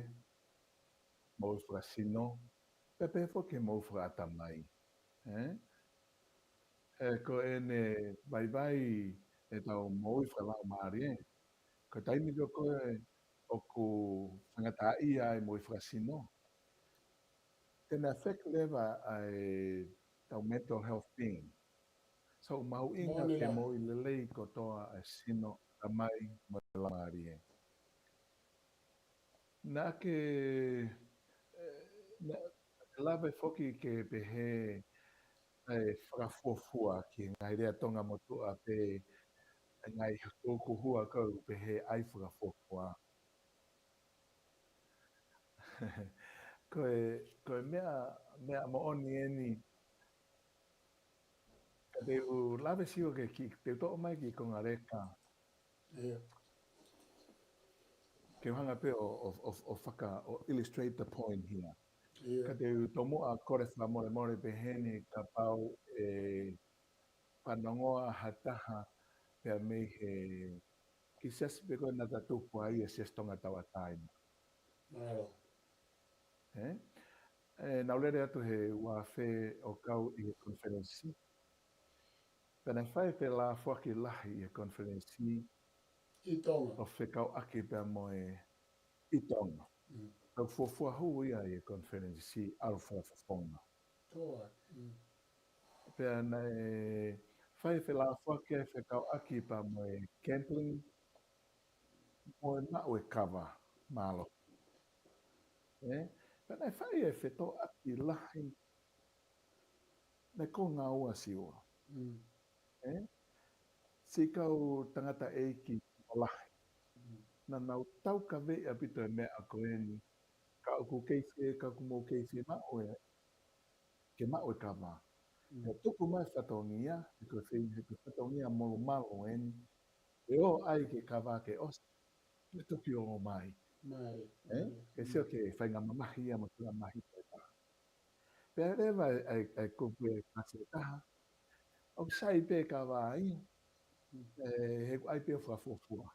moʻui fakasino, pea pehē foki moʻui fakaʻatamai. Ē? Ē, ko ʻene vaivai ʻetau moʻui fakalaumālie, ko e taimi ko ē ʻoku faingataʻaʻia ai moʻui fakasino, te ne affect leva ʻa ʻetau mental health being. So, mahuʻinga ke moʻui lelei kotoa ʻa e sino, ʻatamai mo e laumālie. Naʻa ke, ē, naʻa ke lave foki ke pehē ʻa e fakafuofua ki he ngaahi lea Tonga motuʻa pe ngaahi kukuhua kau pehē ʻa e fakafuofua. Ko e, ko e meʻa, meʻa moʻoni eni, ka te u lave Siua ke ki, te u toʻo mai kiʻi konga leka. ʻIo. Ke u hanga pē ʻo, ʻo, ʻo, ʻo faka, ʻo illustrate the point here. ʻIo. Ka te u tomuʻa kole fakamolemole pehē ni kapau ʻe fanongoa ha taha pea mei he kiʻi siasi pē ko ē naʻa ta tupu ai, ʻa e Siasi Tonga Tauʻatāina. Mālō. Ē? Ē, naʻa ku lele atu he ua afe ʻo kau ʻi he konifelenisi. Pea naʻe fai e felāfoaki lahi ʻi he konifelenisi ʻi Tonga. ʻO fekauʻaki pea mo e ʻi Tonga. Mm. Tau fuofua hū ia ʻi he konifelenisi ʻalu fakafofonga. Toa. Mm. Pea naʻe fai e felāfoaki ʻa e fekauʻaki pea mo e gambling, mo e maʻu e kava, mālō. Ē? Pea naʻe fai e fetōʻaki lahi, naʻe konga ua Siua. Mm. Ē? Siʻi kau tangataʻeiki lahi. Mm. Naʻa nau taukaveʻi ʻaupito e meʻa ko eni, ka ʻoku kei fie, ka ʻoku mou kei fiemaʻu e, ke maʻu e kava. Mm. Pea tuku mai fatongia, he ko e fei-, he ko e fatongia molumalu eni, ʻe ō ai ke kava ke ʻosi, ʻe toki ō mai. Mālie, ē? Mālie. Ke sio ke faingamamahi ia mo faingamamahi pē taha. Pea leva e, e, e kupu e kasi e taha. ʻOku sai pē kava ia. Mm. Ē, he ʻoku ʻai pē ʻo fakafuofua.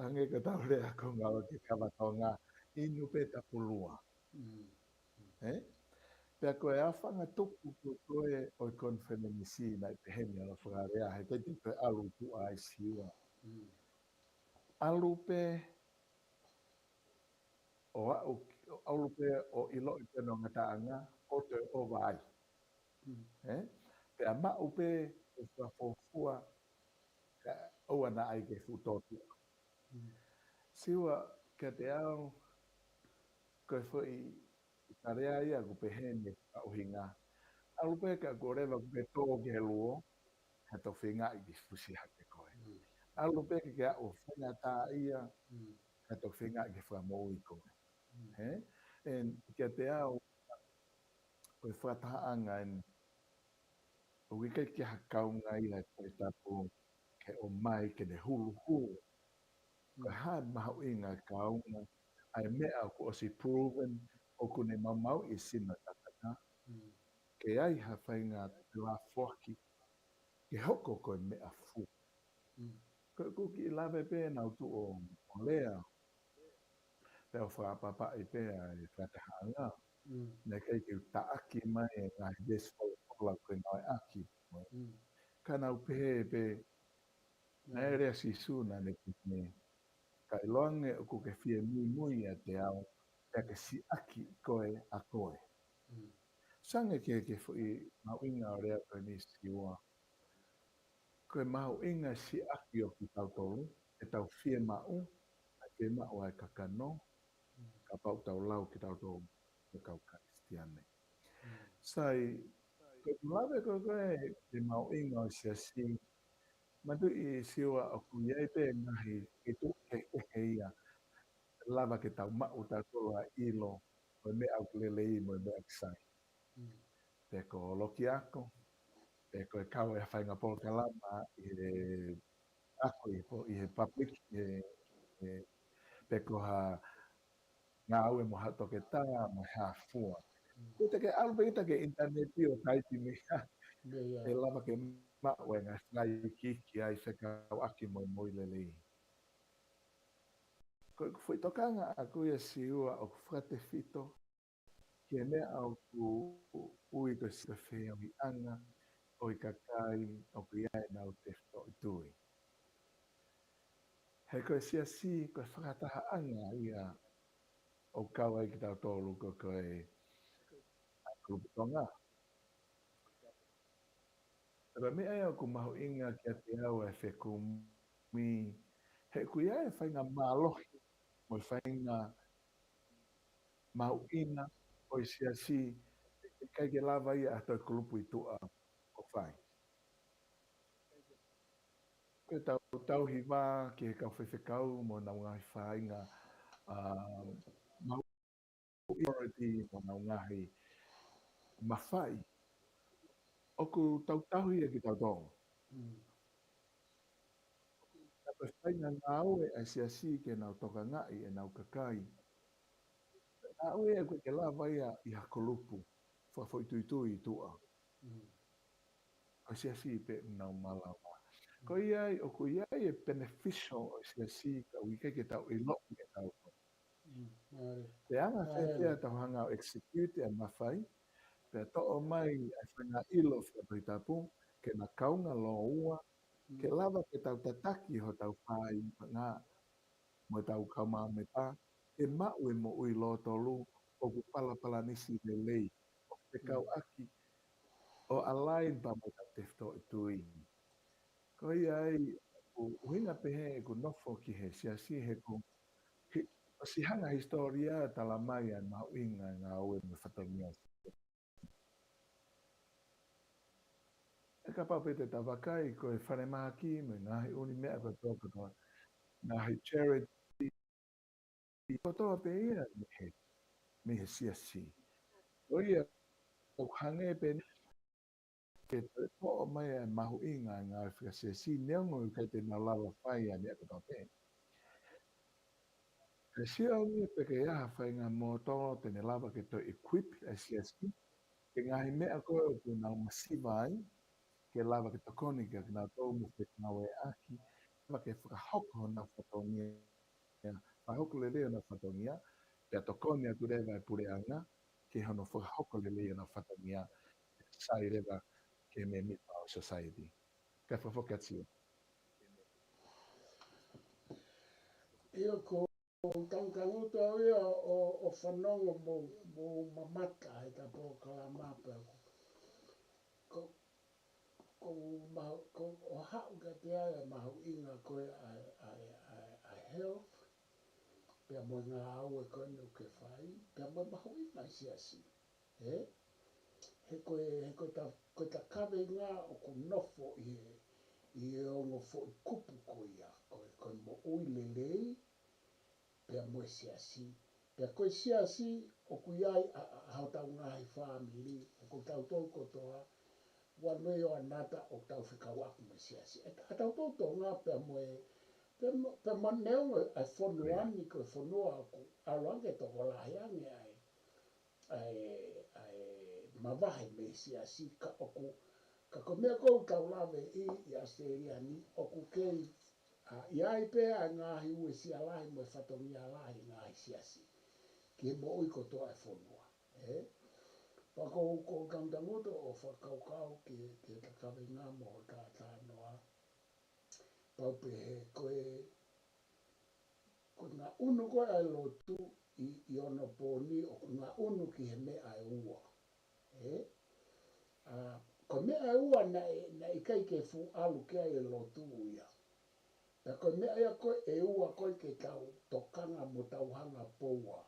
Hangē ko ʻetau lea ko e ngalo ke kava Tonga, inu pē tapulua. Mm. Ē? Pea ko e ʻaonga tupu ko ē ʻo e konifelenisi naʻe pehē ni hono fakalea, he ʻikai te toe ʻalu tuʻa ai Siua. Mm. ʻAlu pē ʻo aʻu, ʻalu pē ʻo ʻiloʻi pē hono ngataʻanga, ʻo toe ʻova ai. Mm. Ē? Pea maʻu pē ʻo fakafuofua, kae ʻoua naʻa ʻai ke fuʻu tōtuʻa. Mm. Siua kiate au, ko e foʻi fakalea ia ʻoku pehē ni ʻe fakaʻuhinga. ʻAlu pē ka kuo leva kuo ke tō ki he luo, ka toki feingaʻi ke fusi hake koe. Mm. ʻAlu pē ke ke aʻu faingataʻaʻia, Mm. ka toki feingaʻi ke fakamoʻui koe. Mm. Ē? And kiate au, ko e fakatahaʻanga eni, ʻoku ʻikai ke ha kaunga ia ʻe Tohi Tapu ke ʻomai ke ne huluhulu. Ko e Mm. hā e mahuʻinga e kaunga, ʻa e meʻa ʻoku ʻosi proven, ʻoku ne maumauʻi e sino ʻo e tangata. Mm. Ke ke ai ha faʻahinga telafoaki ke hoko ko e meʻa fua. Ko e kuki lave pē naʻa nau tuʻu ʻo lea, pea ʻo fakaʻapaʻapaʻi pē ʻa e fakatahaʻanga. Naʻe ʻikai ke u taʻaki mai e ngaahi veesi folofola ko ē naʻe ʻaki. Ka naʻa nau pehē pē, naʻe lea Sīsū naʻa ne pehē, ka ʻiloange ʻoku ke fie muimui ʻiate au, pea ke siʻaki koe ʻa koe. Sange ki he, ki he foʻi mahuʻinga ʻo e lea ko eni Siua. Ko e mahuʻinga siʻaki ʻo kitautolu, ʻetau fiemaʻu, ʻa e fiemaʻu ʻa e kakano, kapau ʻoku tau lau kitautolu ko e kau Kalisitiane. Sai, ko e lave ko ē ki he mahuʻinga ʻo e siasi, manatuʻi Siua ʻoku ʻi ai pē ngaahi feituʻu kehekehe ia, lava ke tau maʻu tautolu ʻa e ʻilo, ko e meʻa ʻoku lelei, mo e meʻa ʻoku sai. Pe ko e loki ako, pe ko e kau he faʻahinga polokalama ʻi he ako ʻi he po-, ʻi he public, ʻi he, ʻi he, pe ko ha ngāue mo ha toketā, mo ha fua. Ko e te ke ʻalu pē kita ki he ʻinitaneti ʻo taipi mei ai. ʻE lava ke maʻu e ngaahi fakaikiiki ʻa e fekauʻaki mo e moʻui lelei. Ko e foʻi tokanga ʻaku ia Siua ʻoku fakatefito ki he meʻa ʻoku ui ko e siʻi feohiʻanga ʻo e kakai ʻoku ʻi ai ʻenau tefitoʻi tui. He ko e siasi, ko e fakatahaʻanga ia ʻoku kau ai kitautolu ko, ko e ʻa e kulupu Tonga. Pea ko e meʻa ia ʻoku mahuʻinga kiate au ʻa e fekumi, he ʻoku ʻi ai e faʻahinga mālohi, mo e faʻahinga mahuʻinga ʻo e siasi, ʻikai ke lava ia ʻe ha toe kulupu ʻi tuʻa ʻo fai. Ko e tau, tau hiva ki he kau faifekau mo ʻenau ngaahi faʻahinga, ʻa, mau authority mo ʻenau ngaahi mafai. ʻOku tau tauhi ia kitautolu. Ka ko e faʻahinga ngāue ʻa e siasi ke nau tokangaʻi ʻenau kakai. Ngāue ia ʻoku ʻikai ke lava ia ʻi ha kulupu fakafoʻituitui ʻi tuʻa. Ko e siasi pē ʻoku nau malava. Ko ia ai, ʻoku ʻi ai e beneficial ʻo e siasi ka ʻoku ʻikai ke tau ʻiloʻi ʻe tautolu. Pea anga fēfē ʻetau hanga ʻo execute e mafai, pea toʻo mai e faʻahinga ʻilo fakatohitapu, ke na kaunga lōua, ke lava ke tau tataki hotau fāinga, mo ʻetau kau māmani pē, ke maʻu e moʻui lōtolu, ʻoku palapalanisi lelei, ʻo fekauʻaki, ʻo align pea mo ʻetau tefitoʻi tui. Ko ia ai, ʻoku ʻuhinga pehē ʻeku nofo ki he siasi he ʻoku hi-, ʻosi hanga hisitōlia tala mai ʻa e mahuʻinga e ngāue mo e fatongia. ʻE kapau pē te tau vakai, ko e falemahaki mo e ngaahi ʻuli meʻa kotoa kotoa, ngaahi charity, kotoa pē ia mei he, mei he siasi. Ko ia, ʻoku hangē pē ke toe toʻo mai ʻa e mahuʻinga e ngāue fakasiasi, neongo ʻoku ʻikai te nau lava fai ʻa e meʻa kotoa pē. Kae sio ange pē ke ʻi ai ha faʻahinga motu te ne lava ke toe equip e siasi, ki he ngaahi meʻa ko ē ʻoku nau masiva ai, ke lava ke tokoni kiate kinautolu mo fengāueʻaki, lava ke fakahoko honau fatongia, fakahoko lelei honau fatongia, pea tokoni atu leva e puleʻanga, ki hono fakahoko lelei honau fatongia, sai leva ki he mēmipa ʻo e society. Kae fakafoki atu Siua. ʻIo, ko e tangutu au ia ʻo, ʻo fanongo mo, mo mamata he ta polokalama pea ko, ko, ko ma-, ko ʻo haʻu kiate au e mahuʻinga ko ē ʻa e, ʻa e, ʻa e, ʻa e health, pea mo e ngāue ko eni ʻoku ke fai, pea mo e mahuʻinga e siasi. Ē? He ko e, he ko e ta, ko e ta kaveinga ʻoku nofo ʻi he, ʻi he ongo foʻi kupu ko ia, ko e, ko e moʻui lelei, pea mo e siasi. Pea ko e siasi, ʻoku ʻi ai ʻa, ʻa, ʻa hotau ngaahi fāmili, ʻoku tautolu kotoa, one way or another ʻoku tau fekauʻaki mo e siasi. ʻE, ʻa tautolu Tonga pea mo e, pea mo, pea mo neongo e fonua ni ko e fonua ʻoku ʻalu ange tokolahi ange ai. ʻA e, ʻa e mavahe mei he siasi ka ʻoku, ka ko e meʻa ʻoku tau lave ʻi, ʻi ʻAositelēlia ni, ʻoku kei, ʻa, ʻi ai pē ʻa e ngaahi uesia lahi mo e fatongia lahi ʻa e ngaahi siasi ki he moʻui kotoa ʻa e fonua. Ē? Pea ko, ko e tangutangutu ʻo fakakaukau ki, ki he takavenga mo e talanoa. Pau pē he ko e, ko e ngaʻunu ko ē ʻa e lotu ʻi, ʻi onopooni ʻoku ngaʻunu ki he meʻa ʻe ua. Ē? ʻA, ko e meʻa ʻe ua naʻe, naʻe ʻikai ke fuʻu ʻalu ki ai e lotu ia. Pea ko e meʻa ia ko ē ʻe ua ko ē ke tau tokanga mo tau hanga poua.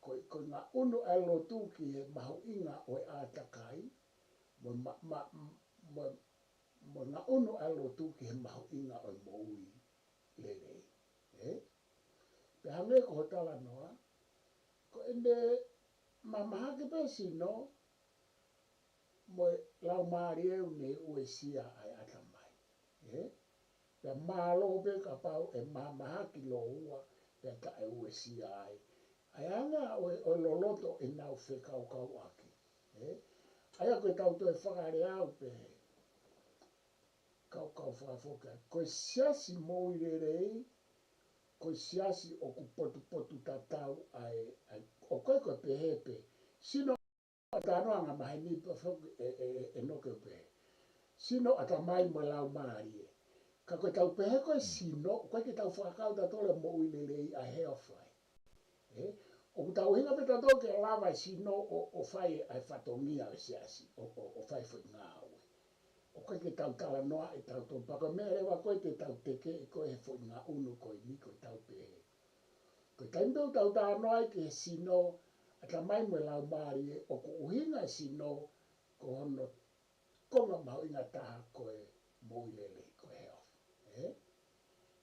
Ko e, ko e ngaʻunu ʻa e lotu ki he mahuʻinga ʻo e ʻātakai, mo e ma-, ma-, mo e, mo e ngaʻunu ʻa e lotu ki he mahuʻinga ʻo e moʻui lelei. Ē? Pea hangē ko hoʻo talanoa, ko ʻene mamahaki pē sino, mo e laumālie ʻoku ne uesia ʻa e ʻatamai. Ē? Pea mālō pē kapau ʻe mamahaki lōua, pea taʻeuesia ai. ʻA e anga ʻo e, ʻo e loloto ʻenau fekaukauʻaki. Ē? ʻA ia ko e tau toe fakalea au pē he kaukau fakafoki. Ko e siasi moʻui lelei, ko e siasi ʻoku potupotutatau ai, ai, ʻoku ʻikai ko e pehē pē. Sino ʻa e talanoa angamaheni pē foki ʻe, ʻe, ʻe, ʻe Noke ʻo pehē. Sino, ʻatamai mo e laumālie. Ka ko e tau pehē ko e sino, ʻoku ʻikai ke tau fakakau tautolu e moʻui lelei ʻa e health ai. Ē? ʻOku tau ʻuhinga pē tautolu ke lava e sino ʻo, ʻo fai ʻa e fatongia ʻo e siasi, ʻo, ʻo, ʻo fai foʻi ngāue. ʻOku ʻikai ke tau talanoa ʻe tautolu. Pea ko e meʻa leva ko ē te tau tekeʻi ko ē he foʻi ngaʻunu ko eni ko e tau pehē. Ko e taimi pē ʻoku tau talanoa ai ki he sino, ʻatamai mo e laumālie, ʻoku ʻuhinga e sino ko hono konga mahuʻinga taha ko e moʻui lelei, ko e health. Ē?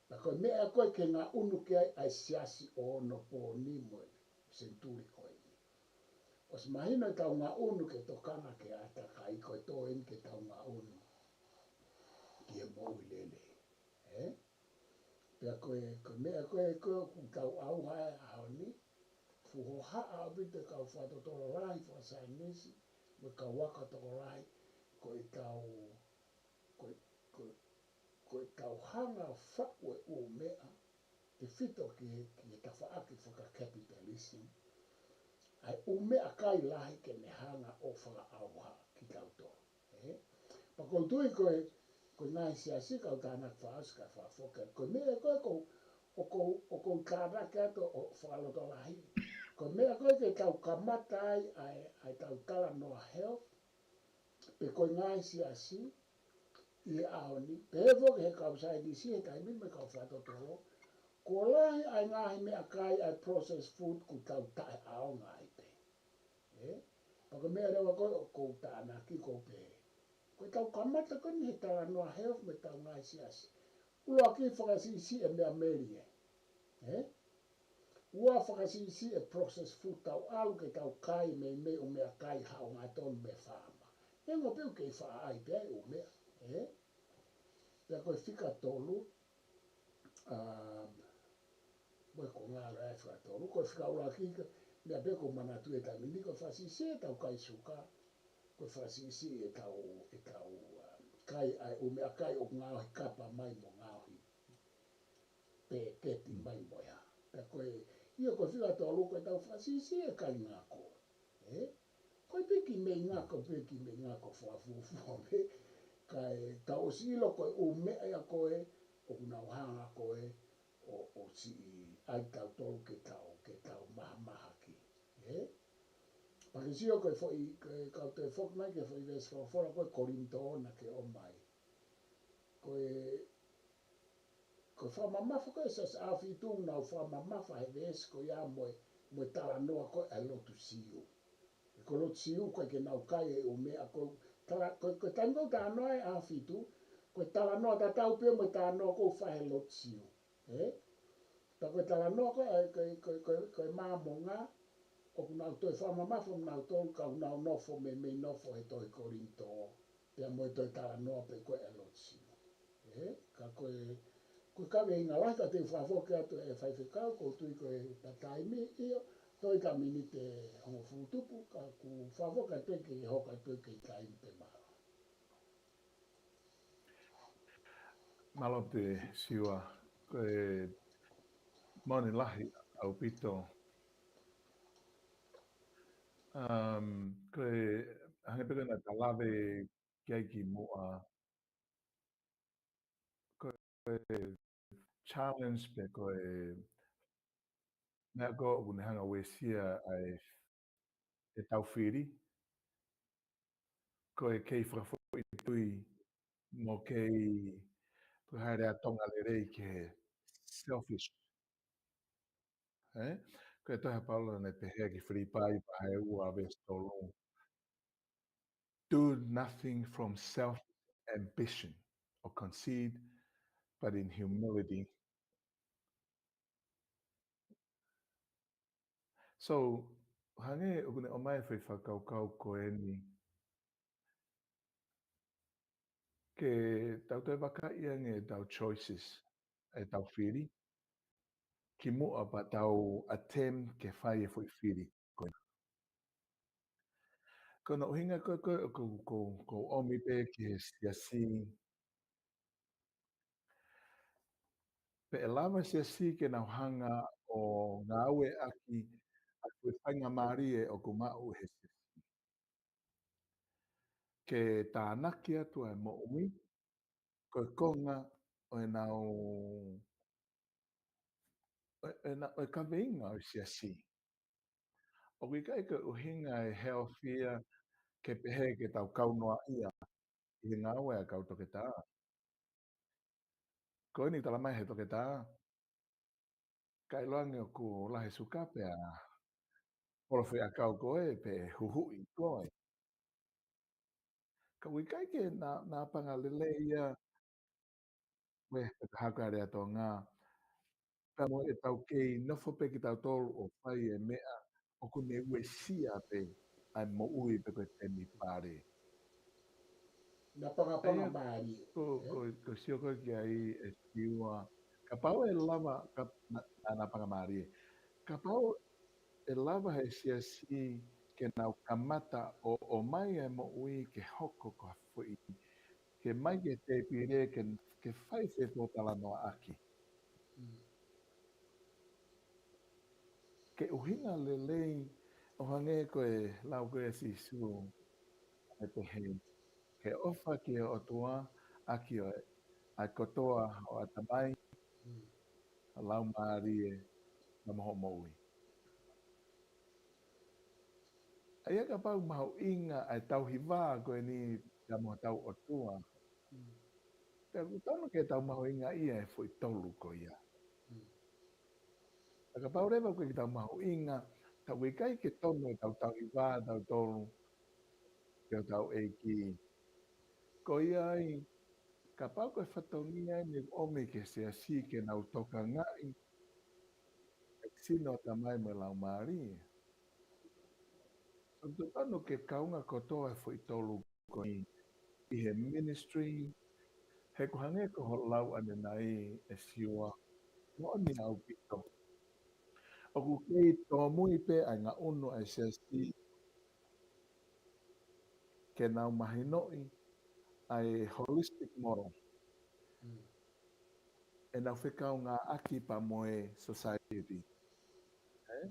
Pea ko e meʻa ko ē ke ngaʻunu ki ai ʻa e siasi ʻo onopooni mo e senituli ko eni. ʻOsi mahino e tau ngaʻunu ke tokanga ki he ʻātakai, ko e toe eni ke tau ngaʻunu ki he moʻui lelei. Ē? Pea ko e, ko e meʻa ko ē ko ē ʻoku tau ʻauha ai he ʻaho ni, fuʻu hohaʻa ʻaupito e kau fakatotolo lahi fakasaienisi, mo e kau ako tokolahi, ko e tau, ko e, ko e, ko e tau hanga faʻu e ʻū meʻa, tefito ki he, ki he tafaʻaki faka-capitalism, ʻa e ʻū meʻakai lahi ke ne hanga ʻo fakaʻauha kitautolu. Ē? Pea ʻoku ou tui ko e, ko e ngaahi siasi kau tānaki fakaʻosi kae fakafoki. Ko e meʻa ko ē ʻoku ou, ʻoku ou, ʻoku ou tānaki atu ʻo fakalotolahi. Ko e meʻa ko ē ke tau kamata ai, ʻa e, ʻa e tau talanoa health, pe ko e ngaahi siasi, ʻi he ʻaho ni, pehē foki he kau saienisi he taimi mo e kau fakatotolo, kuo lahi ʻa e ngaahi meʻakai ʻa e processed food ʻoku tau taʻeʻaonga ai pē. Ē? Pea ko e meʻa leva ko ē ʻoku ou tānaki ʻoku ou pehē. Ko e tau kamata ko eni he talanoa health mo e tau ngaahi siasi. ʻUluaki fakasiʻisiʻi e meʻa melie. Ē? Ua fakasiʻisiʻi e processed food tau ʻalu ke tau kai meimei ʻū meʻakai haʻu hangatonu mei he faama. Neongo pē ʻoku kei faʻa ʻai pē ʻa e ʻū meʻa. Ē? Pea ko e fika tolu, ʻa, mo e ko ngalo e fika tolu, ko e fika ʻuluaki ka, meʻa pē ʻoku ou manatuʻi he taimi ni, ko e fakasiʻisiʻi e tau kai suka, ko e fakasiʻisiʻi e tau, e tau, ʻa, kai ʻa e ʻū meʻakai ʻoku ngaohi kapa mai mo ngaohi peketi mai mo e hā. Pea ko e, ʻio ko e fika tolu ko e tau fakasiʻisiʻi e kai ngako. Ē? Ko e piki mei ngako, piki mei ngako fakafuofua pē. Kae tau ʻosi ʻilo ko e ʻū meʻa ia ko ē, ʻoku nau hanga ko ē, ʻo, ʻo siʻi ai tautolu ke tau, ke tau mahamahaki. Ē? Pea ke sio ko e foʻi, ko e kau toe foki mai ki he foʻi veesi folofola ko ē Kolinitō naʻa ke ʻomai. Ko e, ko e fakamamafa ko ē, Siasi ʻAhofitu nau fakamamafa he veesi ko ia mo e, mo e talanoa ko ē ʻa e lotu Siu. He ko e lotu Siu ʻoku ʻikai ke nau kai e ʻū meʻa ko ē, tala-, ko e, ko e taimi ko ē ʻoku talanoa ai ʻAhofitu, ko e talanoa tatau pē mo e talanoa ʻoku fai he lotu Siu. Ē? Pea ko e talanoa ko ē, ko e, ko e, ko e, ko e Māmonga, ʻoku nau toe fakamamafa mo nautolu ka ʻoku nau nofo meimei nofo he tohi Kolinitō, pea mo e toe talanoa pē ko ē ʻa e lotu Siu. Ē? Ka ko e, ko e kaveinga lahi ka te u fakafoki atu e faifekau, ʻoku ou tui ko e ta taimi, ʻio, Toe ka miniti ʻe hongofulu tupu, ka ʻoku ou fakaʻamu pē ke hoko atu ki he taimi pē mālō. Mālō Siua, ko e moʻoni lahi ʻaupito. Um, ko e hangē pē ko ʻena ta lave ki ai kimuʻa, ko e challenge pe ko e meʻa ko ē ʻoku ne hanga ʻo uesia ai ʻetau fili, ko e kei fakafoʻituitui mo kei fakahā e lea Tonga lelei ki he selfish. Eh? Ko e tohi ʻa Paula naʻe pehē ki Filipai vahe ua veesi tolu. Do nothing from self ambition or conceit, but in humility. So, hangē ʻoku ne ʻomai e foʻi fakakaukau ko eni, ke tau toe vakaiʻi ange ʻetau choices, ʻetau fili, kimuʻa pea tau attempt ke fai e foʻi fili ko ē. Ko hono ʻuhinga ko ē ʻoku ou, ʻoku ou ʻomi pē ki he siasi, pe ʻe lava e siasi ke nau hanga ʻo ngāueʻaki ʻa e faingamālie ʻoku maʻu he siasi ke tānaki atu ʻa e moʻui, ko e konga ʻo ʻenau, ʻo ʻena, ʻo e kaveinga ʻo e siasi. ʻOku ʻikai ko e ʻuhinga e health ia ke pehē ke tau kaunoaʻia ʻi he ngāue ʻa e kau toketā. Ko eni talamai he toketā, ka ʻiloange ʻoku lahi e suka pea polo foʻi ʻakau ko ē pe huhuʻi ko ē. Ka ʻoku ʻikai ke na, napanga lelei ia, ʻe fakahā ʻa e lea Tonga, pea mo ʻetau kei nofo pē kitautolu ʻo fai e meʻa ʻoku ne uesia pē ʻa e moʻui pe ko e temipale. Napanga mālie. Ko, ko, ko Siua ko ē ki ai ʻe Siua. Kapau ʻe lava, ka, na, na, napanga mālie. Kapau ʻe lava he siasi ke nau kamata ʻo, ʻomai e moʻui ke hoko ko ha foʻi, ke mai ki he tēpile ke, ke fai e fepōtalanoaʻaki. Ke ʻuhinga lelei ʻo hangē ko e lau ko ē ʻa Sīsū, ʻe pehē, ke ʻofa ki he ʻOtua ʻaki ʻa e kotoa ho ʻatamai, ho laumālie, pea mo hoʻo moʻui. ʻA ia kapau mahuʻinga ʻa e tauhi vā ko eni pea mo hotau ʻOtua, pea ʻoku totonu ke tau mahuʻingaʻia e foʻi tolu ko ia. Ka kapau leva ʻoku ʻikai ke tau mahuʻinga, ta ʻoku ʻikai ke tonu ʻetau tauhi vā ʻatautolu ki hotau ʻEiki. Ko ia ai, kapau ko e fatongia eni ʻoku ʻomi ki he siasi ke nau tokangaʻi e sino, ʻatamai mo e laumālie, ʻoku totonu ke kaunga kotoa e foʻi tolu ko eni ʻi he ministry, he ʻoku hangē ko hoʻo lau ʻanenai ʻe Siua, moʻoni ʻaupito. ʻOku kei tōmui pē ʻa e ngaʻunu ʻa e siasi ke nau mahinoʻi ʻa e holistic model. ʻEnau fekaungāʻaki pea mo e society. Eh?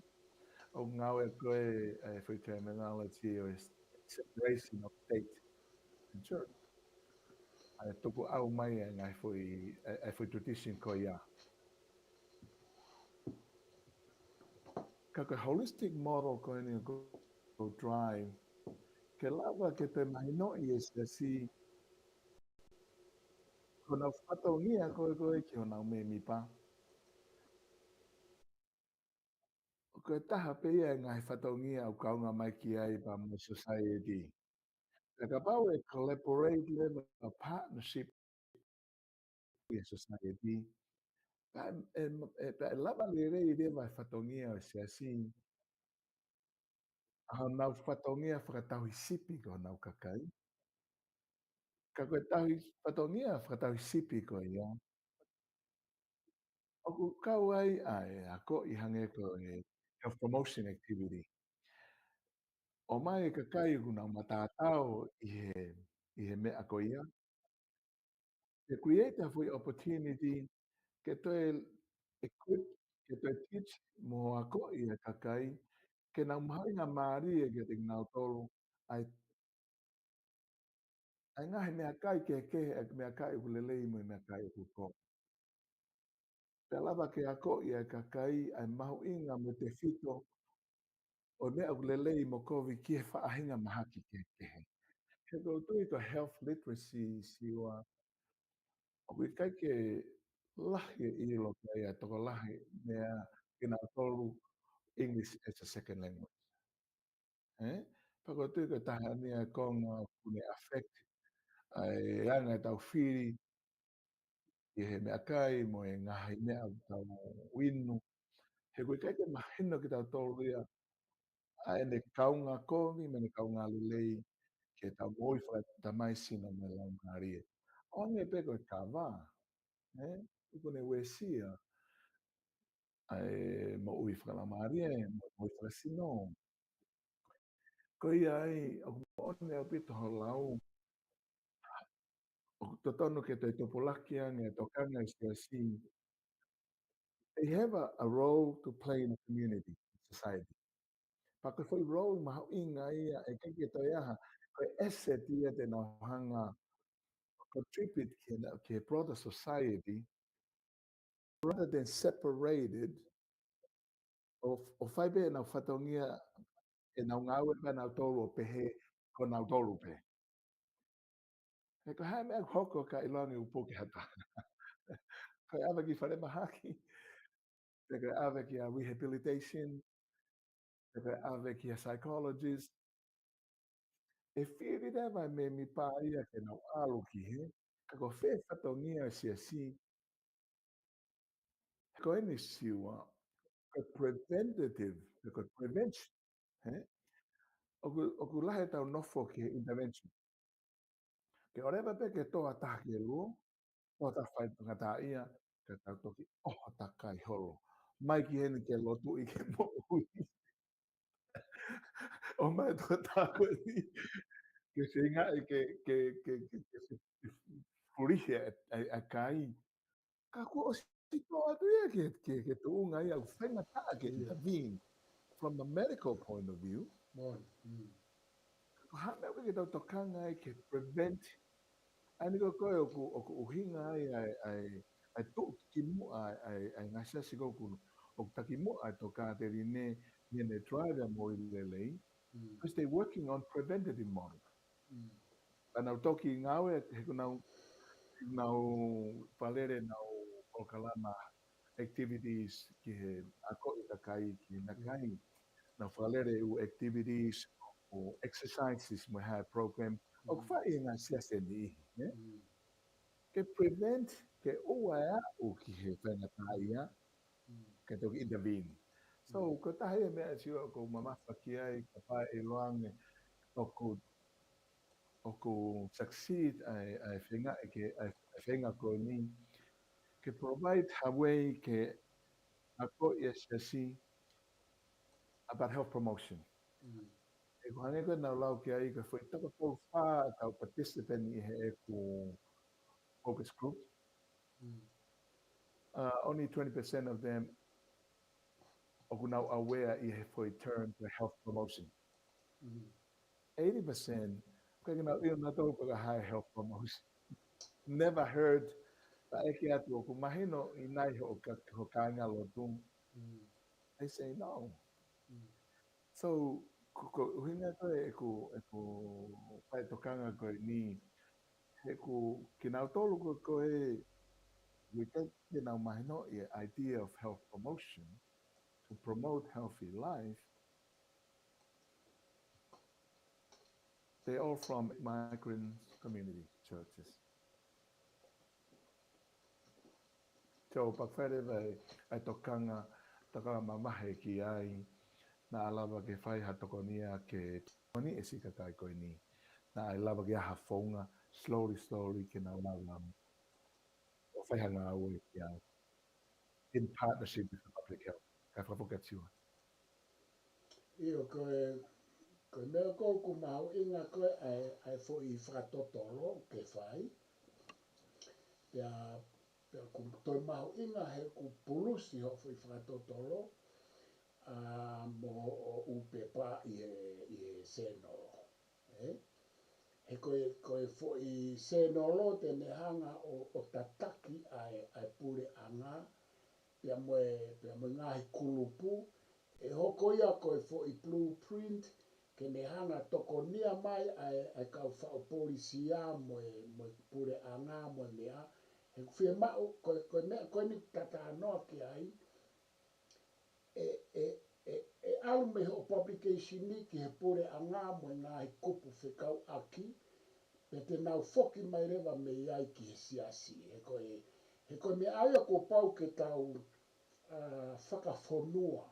ʻOku ngāueʻaki e, e foʻi terminology ʻo e separation of state and church. ʻA e tukuʻau mai e ngaahi foʻi, e, e foʻi tradition ko ia. Ka ko e holistic model ko eni ʻoku ou drive, ke lava ke toe mahinoʻi e siasi ko honau fatongia ko ē, ko ē ki honau mēmipa. Ko e taha pē ia e ngaahi fatongia ʻoku kaunga mai ki ai pea mo e society. Ka kapau ʻe collaborate leva, partnership ʻi he society, pea ʻe, ʻe, pea ʻe lava lelei leva e fatongia ʻo e siasi ʻa honau fatongia fakatauhi sipi ki honau kakai. Ka ko e tauhi, fatongia fakatauhi sipi ko ia, ʻoku kau ai ʻa e akoʻi hangē ko e of promotion activity. ʻOmai e kakai ʻoku nau matatau ʻi he, ʻi he meʻa ko ia. Ke create a foʻi opportunity, ke toe equip, ke toe teach, mo akoʻi e kakai, ke nau mahuʻinga mālie kiate kinautolu, ʻa e ʻa e ngaahi meʻakai kehekehe, ʻa e meʻakai ʻoku lelei mo e meʻakai ʻoku kovi. Pea lava ke akoʻi ʻa e kakai ʻa e mahuʻinga mo e tefito ʻo e meʻa ʻoku lelei mo kovi ki he faʻahinga mahaki kehekehe. He ʻoku ou tui ko e health literacy, Siua, ʻoku ʻikai ke lahi e ʻilo ki ai ʻa e tokolahi mei kinautolu English as a second language. Ē? Pea ʻoku ou tui ko e taha eni ʻa e konga ʻoku ne affect ʻa e anga ʻetau fili ʻi he meʻakai mo e ngaahi meʻa ʻoku tau inu. He ʻoku ʻikai ke mahino kitautolu ia ʻa ʻene kaungā kovi mo ʻene kaungā lelei ki heʻetau moʻui fakatamai, sino mo e laumālie. ʻO hangē pē ko e kava, ē? ʻOku ne uesia ʻa e moʻui fakalaumālie, moʻui fakasino. Ko ia ai, ʻoku moʻoni ʻaupito hoʻo lau, ʻoku totonu ke toe tupulaki ange e tokanga ʻa e siasi. They have a, a role to play in the community, society. Pea ko e foʻi role mahuʻinga ia, ʻe ʻikai ke toe ʻi ai ha, ko e asset ia te nau hanga contribute ki he, ki he broader society, rather than separated, ʻo, ʻo fai pē ʻenau fatongia, ʻenau ngāue pē ʻanautolu ʻo pehē ko nautolu pē. He ko e hā e meʻa ʻoku hoko ka ʻiloange ʻoku puke ha taha? Ko e ʻave ki falemahaki, pe ko e ʻave ki ha rehabilitation, pe ko e ʻave ki ha psychologist. ʻE fili leva e mēmipa ia ke nau ʻalu ki hē, ka ko e fē fatongia e siasi? Ko eni, Siua, ko e preventative, ko e prevention, ē? ʻOku, ʻoku lahi ʻetau nofo ki he intervention. Ke ʻoleva pē ke tō ha taha ki he luo, tō ha taha fai ngataʻaʻia, ka tau toki ʻoho takai holo. Mai ki heni ke lotuʻi ke moʻui. ʻOmai e tokotaha ko eni ke feingaʻi ke, ke, ke, ke, ke fulihi ʻa e, ʻa e, ʻa e kai. Ka kuo ʻosi tō atu ia ki he, ki he, ki he tuʻunga ia ʻoku faingataʻa ke intervene from a medical point of view. Moʻoni. Mm. Ko e hā e meʻa ʻoku ʻikai ke tau tokanga ai ke prevent? ʻA eni ko ē ʻoku, ʻoku ʻuhinga ai ʻa e, ʻa e, ʻa e tuʻu ki muʻa ʻa e, ʻa e, ʻa e ngaahi siasi ko ē ʻoku, ʻoku taki muʻa ʻa e tokāteline, ʻi heʻene drive ʻa e moʻui lelei. Mm. Because they're working on preventative model. Mm. Ka nau toki ngāue, he ʻoku nau, nau fakalele ʻenau polokalama activities ki he akoʻi kakai ki he meʻakai. Mm. Nau fakalele ʻū activities ʻo exercises mo e high program. ʻOku, mm, fai ʻe he ngaahi siasi ʻe niʻihi, ē? Mm. Ke prevent, ke ʻoua ʻe aʻu ki he faingataʻaʻia, mm, ke toki intervene. So, mm, ko e taha ia e meʻa, Siua, ʻoku ou mamafa ki ai, kapau ʻe ʻiloange ʻoku, ʻoku succeed ʻa e, ʻa e feinga, ke, ʻa e, ʻa e feinga ko eni, ke provide ha way ke akoʻi e siasi about health promotion. Mm. He ʻoku hangē ko ʻenau lau ki ai, ko e foʻi toko tolu fā ʻetau participant ʻi heʻeku focus group. Mm. Uh, only twenty percent of them ʻoku nau aware ʻi he foʻi term ko e health promotion. Mm. Eighty percent, ʻoku ʻikai ke nau ʻilo nautolu pe ko e hā e health promotion. Never heard, taʻeʻaonga atu ʻoku mahino ʻi nai hoʻo ka-, hoʻo kāingalotu. Mm. They say no. Mm. So, ko, ko e ʻuhinga ko ē ʻeku, ʻeku fai tokanga ko eni, he ʻoku kinautolu ko ē, ko ē, ʻoku ʻikai ke nau mahinoʻi e idea of health promotion, to promote healthy life, they're all from migrant community churches. So, pea fai leva e, e tokanga, tokanga mamahi ki ai, naʻa lava ke fai ha tokonia ke tokoni e siʻi kakai ko eni. Naʻe lava ke ʻi ai ha founga, slowly, slowly, ke nau lava ʻo fai ha ngāue ki ai. In partnership with the public health. Kae fakafoki atu, Siua. ʻIo, ko e, ko e meʻa ko ē ʻoku mahuʻinga ko ē ʻa e, ʻa e foʻi fakatotolo ke fai. Pea, pea ʻoku toe mahuʻinga he ʻoku pulusi hoʻo foʻi fakatotolo, ʻa, mo hoʻo ʻū pepa ʻi he, ʻi he sēnolo. Ē? He ko e, ko e foʻi sēnolo te ne hanga ʻo, ʻo tataki ʻa e, ʻa e puleʻanga, pea mo e, pea mo e ngaahi kulupu, ʻe hoko ia ko e foʻi blueprint, ke ne hanga tokonia mai ʻa e, ʻa e kau faʻu polisi ia mo e, mo e puleʻanga mo e meʻa, he ʻoku fiemaʻu, ko e, ko e meʻa ko eni ʻoku ta talanoa ki ai, ʻe, ʻe, ʻe, ʻe ʻalu mei hoʻo publication ni ki he puleʻanga mo e ngaahi kupu fekauʻaki, pea te nau foki mai leva mei ai ki he siasi. He ko e, he ko e meʻa ia kuo pau ke tau, ʻa, fakafonua.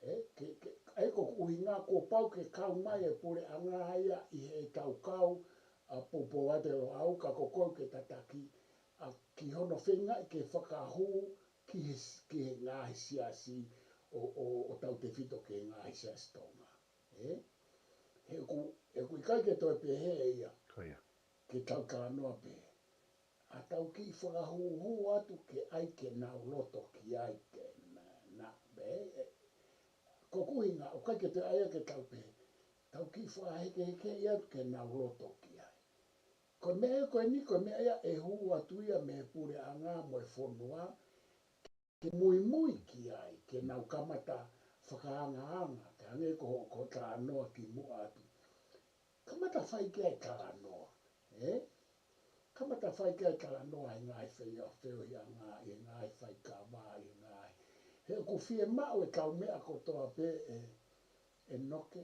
Ē, ke, ke, ʻa ia ko e ʻuhinga kuo pau ke kau mai e puleʻanga ia ʻi heʻetau kau, ʻa, poupou atu ʻa e Loʻau ka ko koe ke tataki, ʻa, ki hono feingaʻi ke fakahū ki he, ki he ngaahi siasi ʻo, ʻo, ʻo tautefito ki he ngaahi siasi Tonga. Ē? He ʻoku, he ʻoku ʻikai ke toe pehē ia. Ko ia. Ke tau talanoa pē. ʻA tau kiʻi fakahūhū atu ke ʻai ke nau loto ki ai ke na, na, ē, ē. Ko e ʻuhinga, ʻoku ʻikai ke toe ʻai ia ke tau pehē. Tau kiʻi fakahekeheke ia atu ke nau loto ki ai. Ko e meʻa ko eni, ko e meʻa ia ʻe hū atu ia mei he puleʻanga mo e fonua, ke muimui ki ai, ke nau kamata fakaangaanga, ke hangē ko hoʻo, ko hoʻo talanoa kimuʻa atu. Kamata fai ki ai talanoa, ē? Kamata fai ki ai talanoa he ngaahi feia-, feohiʻanga, he ngaahi faikava, he ngaahi. He ʻoku fiemaʻu e kau meʻa kotoa pē ē, ʻe Noke,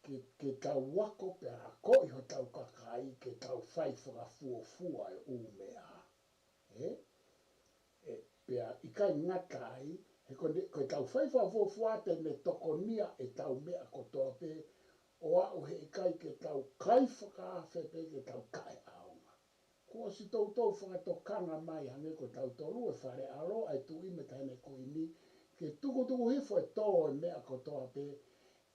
ke, ke tau ako pea akoʻi hotau kakai, ke tau fai fakafuofua e ʻū meʻa. Ē? Ē, pea ʻikai ngata ai, he ko ne, ko ʻetau fai fakafuofua te ne tokonia ʻetau meʻa kotoa pē, ʻo aʻu he ʻikai ke tau kai fakaafe pē ke tau taʻeʻaonga. Kuo ʻosi toutou fakatokanga mai hangē ko tautolu e Fale ʻAlo, ʻa e Tuʻi mo e Taʻahine Kuini, ke tukutuku hifo e tō e meʻa kotoa pē,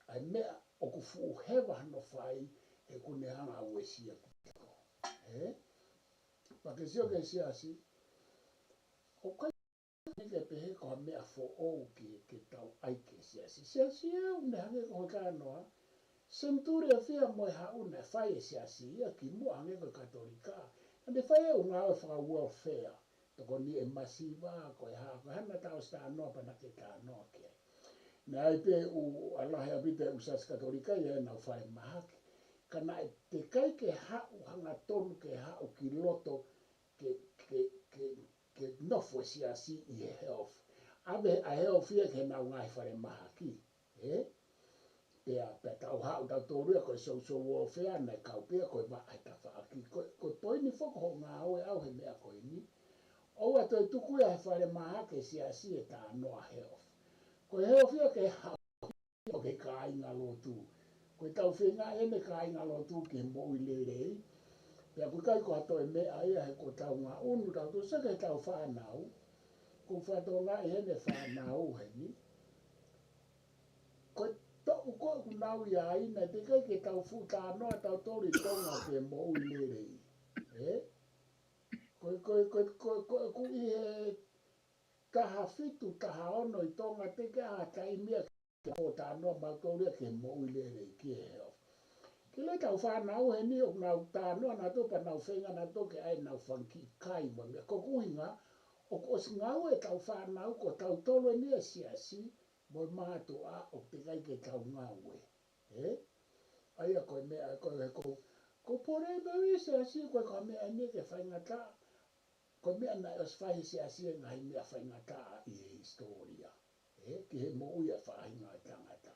ʻa e meʻa ʻoku fuʻu heva hano fai, he ʻoku ne hanga ʻo uesia kitautolu. Ē? Pea ke sio ki he siasi, ʻoku ʻikai ke pehē ko ha meʻa foʻou ke, ke tau ʻai ki he siasi. Siasi ē, ʻoku ne hangē ko hoʻo talanoa, senituli ʻe fiha mo e haʻu naʻe fai e siasi ia kimuʻa hangē ko e Katolika. Naʻa ne fai e ʻū ngāue faka-welfare, tokoni e masiva, ko e hā, ko e hā naʻa tau ʻosi talanoa pea naʻa ke talanoa ki ai. Naʻe ʻi ai pē ʻū, ʻa e lahi ʻaupito e ʻū siasi Katolika ia ʻenau falemahaki. Ka naʻe teʻeki ai ke haʻu hangatonu ke haʻu ki loto ke, ke, ke, ke nofo e siasi ʻi he health. ʻAve ʻa e health ia ki heʻenau ngaahi falemahaki, ē? Pea, pea tau haʻu tautolu ia ko e social welfare naʻe kau pē ia ko e vaʻa he tafaʻaki. Ko, ko e poini foki hoʻo ngāue ʻau he meʻa ko eni. ʻOua toe tuku ia he falemahaki e siasi e talanoa health. Ko e health ia ke haʻu ʻo ke kāingalotu. Ko ʻetau feinga eni e kāingalotu ke moʻui lelei. Pea ʻoku ʻikai ko ha toe meʻa ia he ko ʻetau ngaʻunu, tau tuʻu sake ʻetau fānau. Ko e fatongia ʻi heʻene fānau heni. Ko e toʻu ko ē ʻoku nau ʻi ai, naʻe teʻeki ai ke tau fuʻu talanoa tautolu ʻi Tonga ke moʻui lelei. Ē? Ko, ko, ko, ko, ko, ʻoku ʻi he taha fitu, taha ono ʻi Tonga teʻeki ai ha taimi ia ke ʻo talanoa mautolu ia ke moʻui lelei ki he health. Ke lea ʻetau fānau heni ʻoku nau talanoa nautolu pea nau feinga nautolu ke ʻai ʻenau fanga kiʻi kai mo e meʻa. Ko e ʻuhinga, ʻoku ʻosi ngāue ʻetau fānau ko tautolu eni e siasi, mo e mātuʻa ʻoku teʻeki ai ke tau ngāue. Ē? ʻA ia ko e meʻa, ko e, ko, ko e pole mo e siasi, ko e ko e meʻa eni ke faingataʻa. Ko e meʻa naʻe ʻosi fai he siasi e ngaahi meʻa faingataʻa ʻi he hisitōlia. Ē, ki he moʻui ʻa e faʻahinga ʻo e tangata.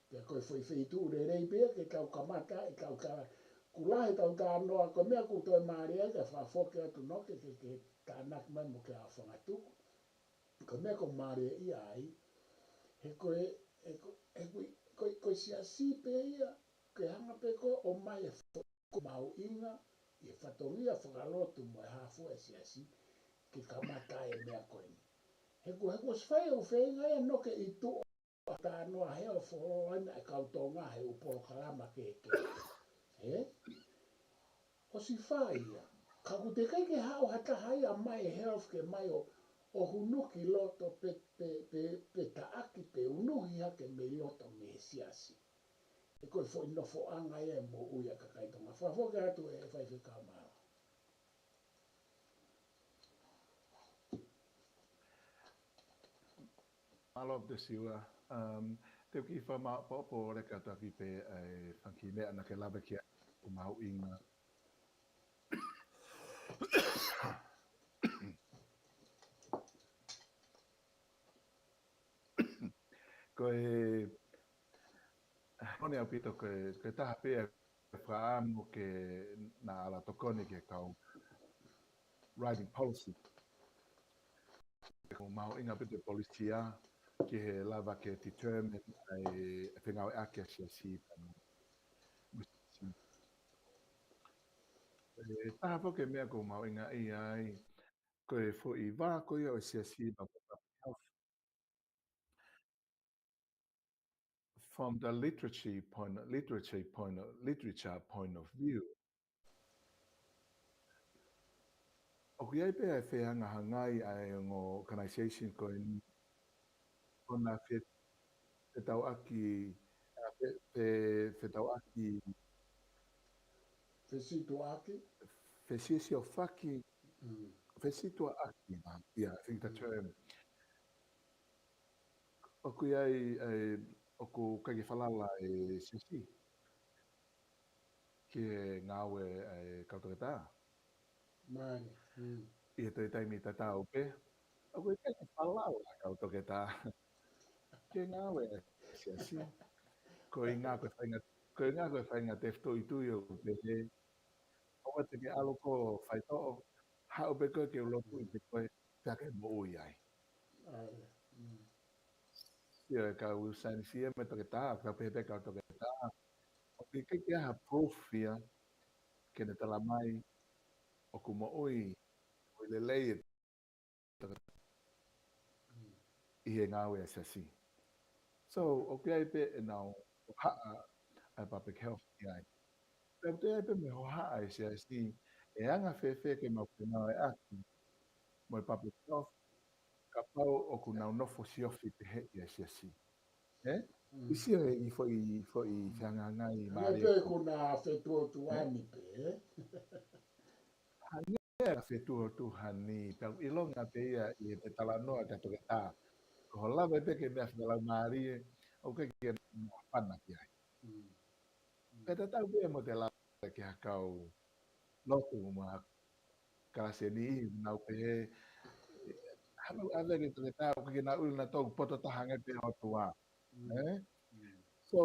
Pea ko e foʻi feituʻu lelei pē ia ke tau kamata, ʻetau ta-, ʻoku lahi ʻetau talanoa, ko e meʻa ʻoku toe mālie ai ke fakafoki atu Noke ke, ke tānaki mai mo ke ʻafangatuku. Ko e meʻa ʻoku mālie ia ai, he ko e, he ko, he ko, ko, ko e siasi pē ia, ke hanga pē ko ē ʻo ʻomai e foʻi mahuʻinga, ʻi he fatongia fakalotu mo e hā fua e siasi, ke kamata e meʻa ko eni. He ko, he ko e ʻosi fai e ʻū feinga ia Noke ʻi tuʻa ʻa e talanoa health for all ʻa e kau Tonga he ʻū polokalama kehekehe. Ē? ʻOsi fai ia. Ka ʻoku teʻeki ke haʻu ha taha ia mai e health ke mai ʻo, ʻo hunuki loto pe, pe, pe, pe taʻaki pe unuhi hake mei loto mei he siasi. He ko e foʻi nofoʻanga ia e moʻui ʻa e kakai Tonga. Fakafoki atu e faifekau, mālō. Mālō ʻaupito Siua. Um, te u kiʻi fakamaʻopoʻopo leka atu ʻaki pē ʻa e fanga kiʻi meʻa naʻa ke lave ki ai ʻoku mahuʻinga. Ko e, ʻoku ou tui ʻaupito ko e, ko e taha pē ʻa e fakaʻamu ke na ala tokoni ki he kau writing policy. ʻOku mahuʻinga ʻaupito e polisi ia ke lava ke determine ʻa e fengāueʻaki ʻa e siasi pea mo e siasi. E taha foki e meʻa ʻoku mahuʻinga ai, ko e foʻi vā ko ia ʻo e siasi pea mo e public health. From the literature point, literature point, literature point of view, ʻoku ʻi ai pē ʻa e fehangahangai ʻa e ongo organization ko eni ʻo na fe-, fetauʻaki, ʻa, fe-, fe-, fetauʻaki, fesituʻaki, fesiosiofaki, mm, fesituʻaki, ma, yeah, I think the, mm, term. ʻOku ʻi ai, ʻa e, ʻoku ʻikai ke falala e siasi ki he ngāue ʻa e kau toketā. Mālie. Mm. ʻI he toe taimi tatau pē, ʻoku ʻikai ke falala e kau toketā ki he ngāue ʻa e siasi. Koeʻuhinga ko e faʻahinga, koeʻuhinga ko e faʻahinga tefitoʻi tui ʻoku pehē, ʻoua te ke ʻalu koe ʻo faitoʻo, haʻu pē koe ke u lotu kiate koe, pea ke moʻui ai. ʻA ia. Mm. Sio e kau saienisi ia mo e toketā, kau pehē pē kau toketā. ʻOku ʻikai ke ʻi ai ha proof ia ke ne tala mai ʻoku moʻui, moʻui lelei e toketā ʻi he ngāue ʻa e siasi. So, ʻoku ʻi ai pē ʻenau hohaʻa ʻa e public health ʻi ai. Pea ʻoku ʻi ai pē mo e hohaʻa ʻa e siasi, ʻe anga fēfē ke mau fengāueʻaki mo e public health, kapau ʻoku nau nofo siofi pehē ʻi he siasi. Ē? Mm. ʻI sio he ʻi foʻi, foʻi, mm, fehangahangai. Hangē mālie pē ʻoku na fetuotuani pē, ē? Hangē ha fetuotuani, pea ʻilonga pē ia ʻi he talanoa ki he toketā. Ko hoʻo lave pē ki he meʻa fakalaumālie, ʻoku ʻikai ke na pana ki ai. Mm. Pea tatau pē mo e lave ki he kau lotu mo e kalasi ʻe niʻihi, nau pehē, haʻu ʻave ki he toketā, ʻoku ʻikai ke nau ʻilo nautolu ʻoku poto taha ange pē ʻOtua. Mm. Ē? Mm. So,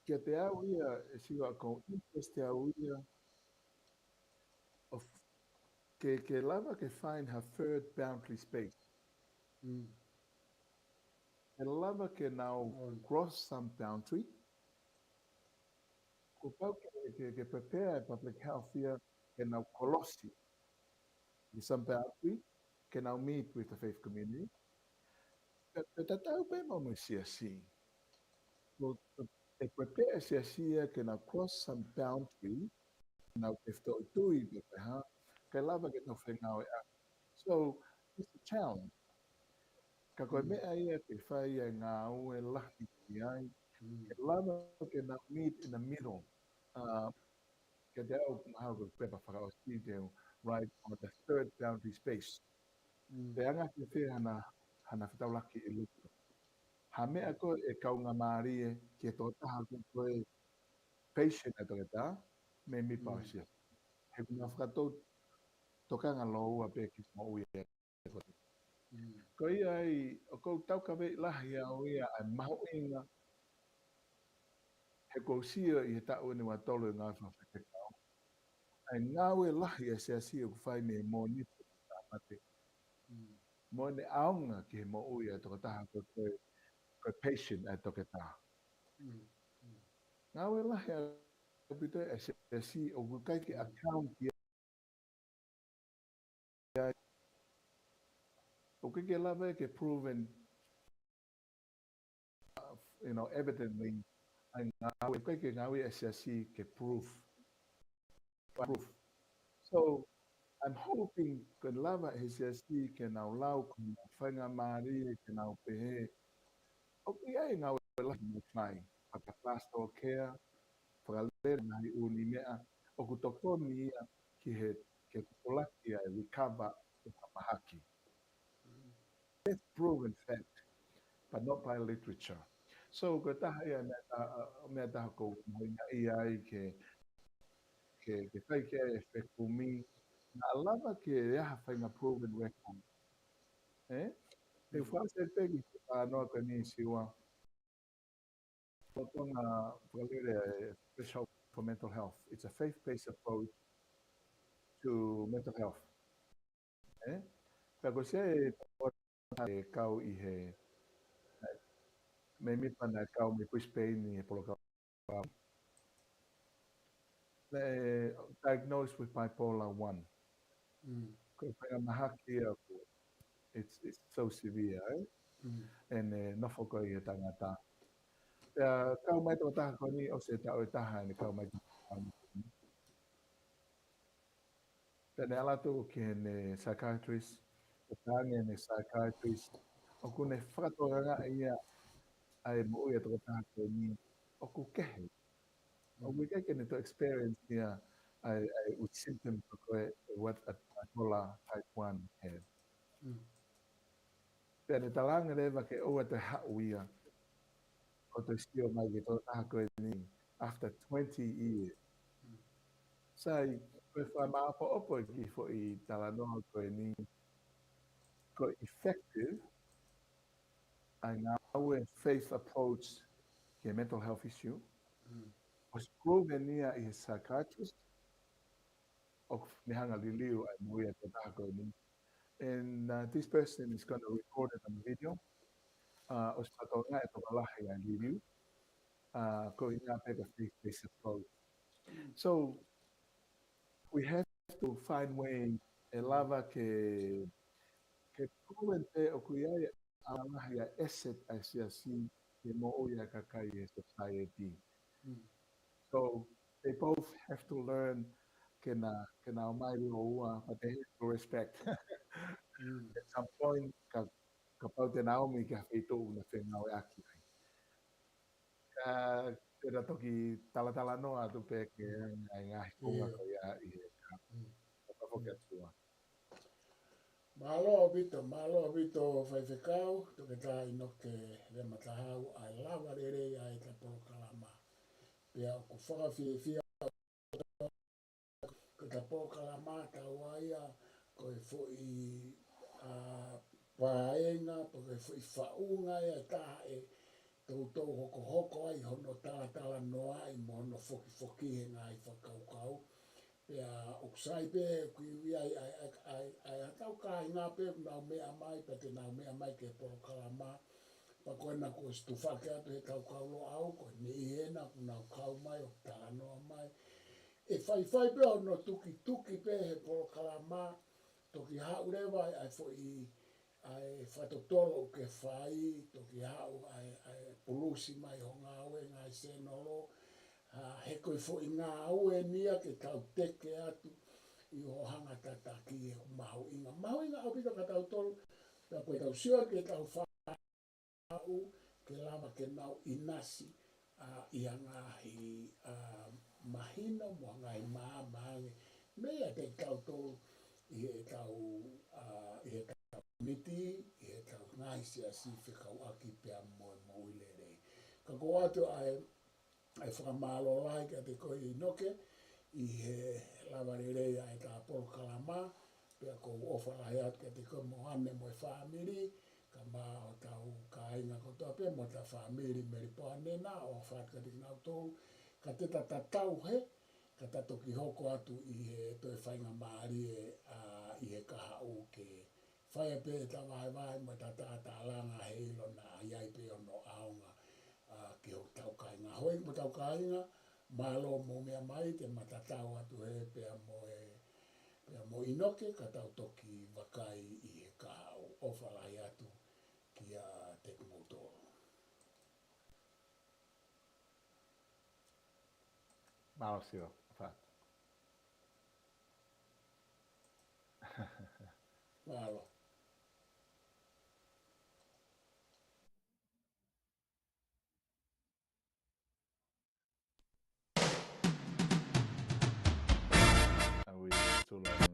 kiate au ia, ʻe Siua, ko e interest ʻaʻau ia, ʻo ke, ke lava ke find ha further boundary space. Mm. Ke lava ke nau, mm, cross some boundary. Kuo pau ke, ke, ke prepare e public health ia ke nau kolosi ʻi some boundary, ke nau meet with the faith community. Pea, pea tatau pē mo e siasi. Ko, ʻe prepare e siasi ia ke nau cross some boundary, nau tefitoʻi tui pe ko e hā, ke lava ke nau fengāueʻaki. So, it's a challenge. Ka ko e, mm, meʻa ia ke fai ai e ngāue lahi ki ai, mm, ke lava ke nau meet in the middle. Uh, kiate au, mahalo ko e pepa fakaʻosi te u write on the third boundary space. Mm. Pe anga fēfē hana, hana fetaulaki ʻi loto. Ha meʻa ko ē ʻe kaungamālie ki he tokotaha ko ē patient ʻa e toketā, mēmipa ʻo e, mm, siasi. He ʻoku nau fakatou tokanga lōua pē ki he moʻui ʻa e toketā. Mm. Ko ia ai, ʻoku ou taukaveʻi lahi au ia ʻa e mahuʻinga, he ʻoku ou sio ʻi he taʻu eni ua tolu e ngāue fakafaifekau, ʻa e ngāue lahi ʻa e siasi ʻoku fai mei he Mōnite ki he Sāpate. Mm. Mo ʻene ʻaonga ki he moʻui ʻa e tokotaha ko e, ko e, ko e patient ʻa e toketā. Mm. Mm. Ngāue lahi ʻaupito ʻa e siasi ʻoku ʻikai ke, mm, account ki ai. ʻOku ʻikai ke lava ke proven, uh, you know, evidently, ʻa e ngāue, ʻikai ke ngāue ʻa e siasi ke proof. Proof. So, I'm hoping ko e lava ʻe he siasi ke nau lau ko e faingamālie ke nau pehē, ʻoku ʻi ai e ngāue lahi ʻoku nau fai, faka-pastoral care, fakalele ngaahi ʻū meʻa, ʻoku tokoni ia ki he, ke tupulaki ʻa e recover ʻo e mahaki. That's proven fact, but not by literature. So, ko e taha ia e meʻa ta-, meʻa taha ʻoku ou mahuʻingaʻia ai ke, ke, ke fai ki ai e fekumi, naʻa lava ke ʻi ai ha faʻahinga proven record. Eh? Te u fakaʻosi pē ki he talanoa ko eni Siua. Ko e fakalele ʻa e Threshold for Mental Health. It's a faith-based approach to mental health. Eh? Pea ko e siʻi e kau ʻi he, mēmipa naʻe kau mei Brisbane ʻi he polokalama. Naʻe diagnosed with bipolar one. Mm. Ko e faʻahinga mahaki ia ko, it's, it's so severe, eh? Mm. ʻEne nofo ko ē ʻi he tangata. Pea kau mai tokotaha ko eni ʻosi e taʻu ʻe taha ʻene kau mai ki he tangata. Pea ne ʻalu atu ki heʻene psychiatrist, ʻo talaange ʻe heʻene psychiatrist, ʻoku ne fakatokangaʻi ia ʻa e moʻui ʻa e tokotaha ko eni ʻoku kehe. ʻOku ʻikai ke ne toe experience ia ʻa e, ʻa e ʻū symptom ko ē ʻa e what a bipolar type one have. Mm. Pea ne talaange leva ke ʻoua te haʻu ia ʻo toe sio mai ki he tokotaha ko eni after twenty years. Sai, ko e fakamāʻopoʻopo e kiʻi foʻi talanoa ko eni, ko e effective ʻa e ngāue faith approach ki he mental health issue. Mm. ʻOsi proven ia ʻe he psychiatrist, ʻoku ne hanga ʻo liliu ʻa e moʻui ʻa e tokotaha ko eni. And, uh, this person is gonna record it on the video. Uh, ʻosi fakatokangaʻi ʻe he tokolahi ʻa e liliu. Uh, ko e ʻuhinga pē ko e faith-based approach. So, we have to find way ʻe lava ke, ke proven pē ʻoku ʻi ai ʻa e ngaahi ʻa e asset ʻa e siasi ki he moʻui ʻa e kakai ʻi he society. Mm. So they both have to learn ke na, ke na ō mai ʻo ua, but they have to respect. Mm. At some point, ka, kapau te na ō mai ki ha feituʻu ʻoku na fengāueʻaki ai. Ka te na toki talatalanoa atu pē ki he ngaahi, ngaahi konga ko ia ʻi he ka. Mm. Ka foki atu ua. Mālō ʻaupito, mālō ʻaupito Faifekau, Toketā ʻInoke Lematahau, ʻa e lava lelei ʻa ʻeta polokalama. Pea ʻoku fakafiefia ko ʻeta polokalama taua ia, ko e foʻi, a, paenga, pe ko e foʻi faʻunga ia ʻe taha ʻe toutou hokohoko ai hono talatalanoaʻi mo hono fokifoki he ngaahi fakakaukau. Pea ʻoku sai pē, ʻoku ʻi ai, ʻa e, ʻa e, ʻa e, ʻa e ʻetau kāinga pē, ʻoku nau meʻa mai, pea te nau meʻa mai ki he polokalama. Pea ko ena kuo ʻosi tufaki atu he taukau Loʻau, ko e niʻihi ena ʻoku nau kau mai, ʻo talanoa mai. ʻE faifai pē hono tukituki pē he polokalama, toki haʻu leva ʻa e foʻi, ʻa e fakatotolo ʻoku ke fai, toki haʻu ʻa e, ʻa e pulusi mai ho ngāue ngaahi sēnolo, a, he ko e foʻi ngāue eni ia ke tau teke atu ʻi hoʻo hanga tataki ʻoku mahuʻinga. Mahuʻinga ʻaupito kia tautolu, pea ko ʻetau sio ki heʻetau fa- aʻu ke lava ke nau ʻinasi, a, ʻi ha ngaahi, a, mahino mo ha ngaahi maama ange meiate kitautolu ʻi heʻetau, a, ʻi heʻetau miti, ʻi heʻetau ngaahi siasi fekauʻaki pea mo e moʻui lelei. Ka ko ʻoatu ʻa e ʻa e fakamālō lahi kiate koe ʻInoke ʻi he lava lelei ʻa ʻeta polokalama, pea ʻoku ou ʻofa lahi atu kiate koe mo Ane mo e fāmili, kae ʻumaʻā hotau kāinga kotoa pē mo hotau fāmili Melipoane na, ʻofa atu kiate kinautolu, ka te ta tatau hē, ka ta toki hoko atu ʻi he toe faingamālie, a, ʻi he kahaʻu ke fai pē ʻeta vahevahe mo ʻeta tātālanga he ʻilo naʻa ʻi ai pē hono ʻaonga, a, ki hotau kāinga. Houʻeiki mo hotau kāinga, mālō mou meʻa mai, te ma tatau atu hē pea mo e, pea mo ʻInoke, ka tau toki vakai ʻi he kahaʻu. ʻOfa lahi atu kiate kimoutolu. Mālō Siua, ʻofa atu. Mālō. Are we still on?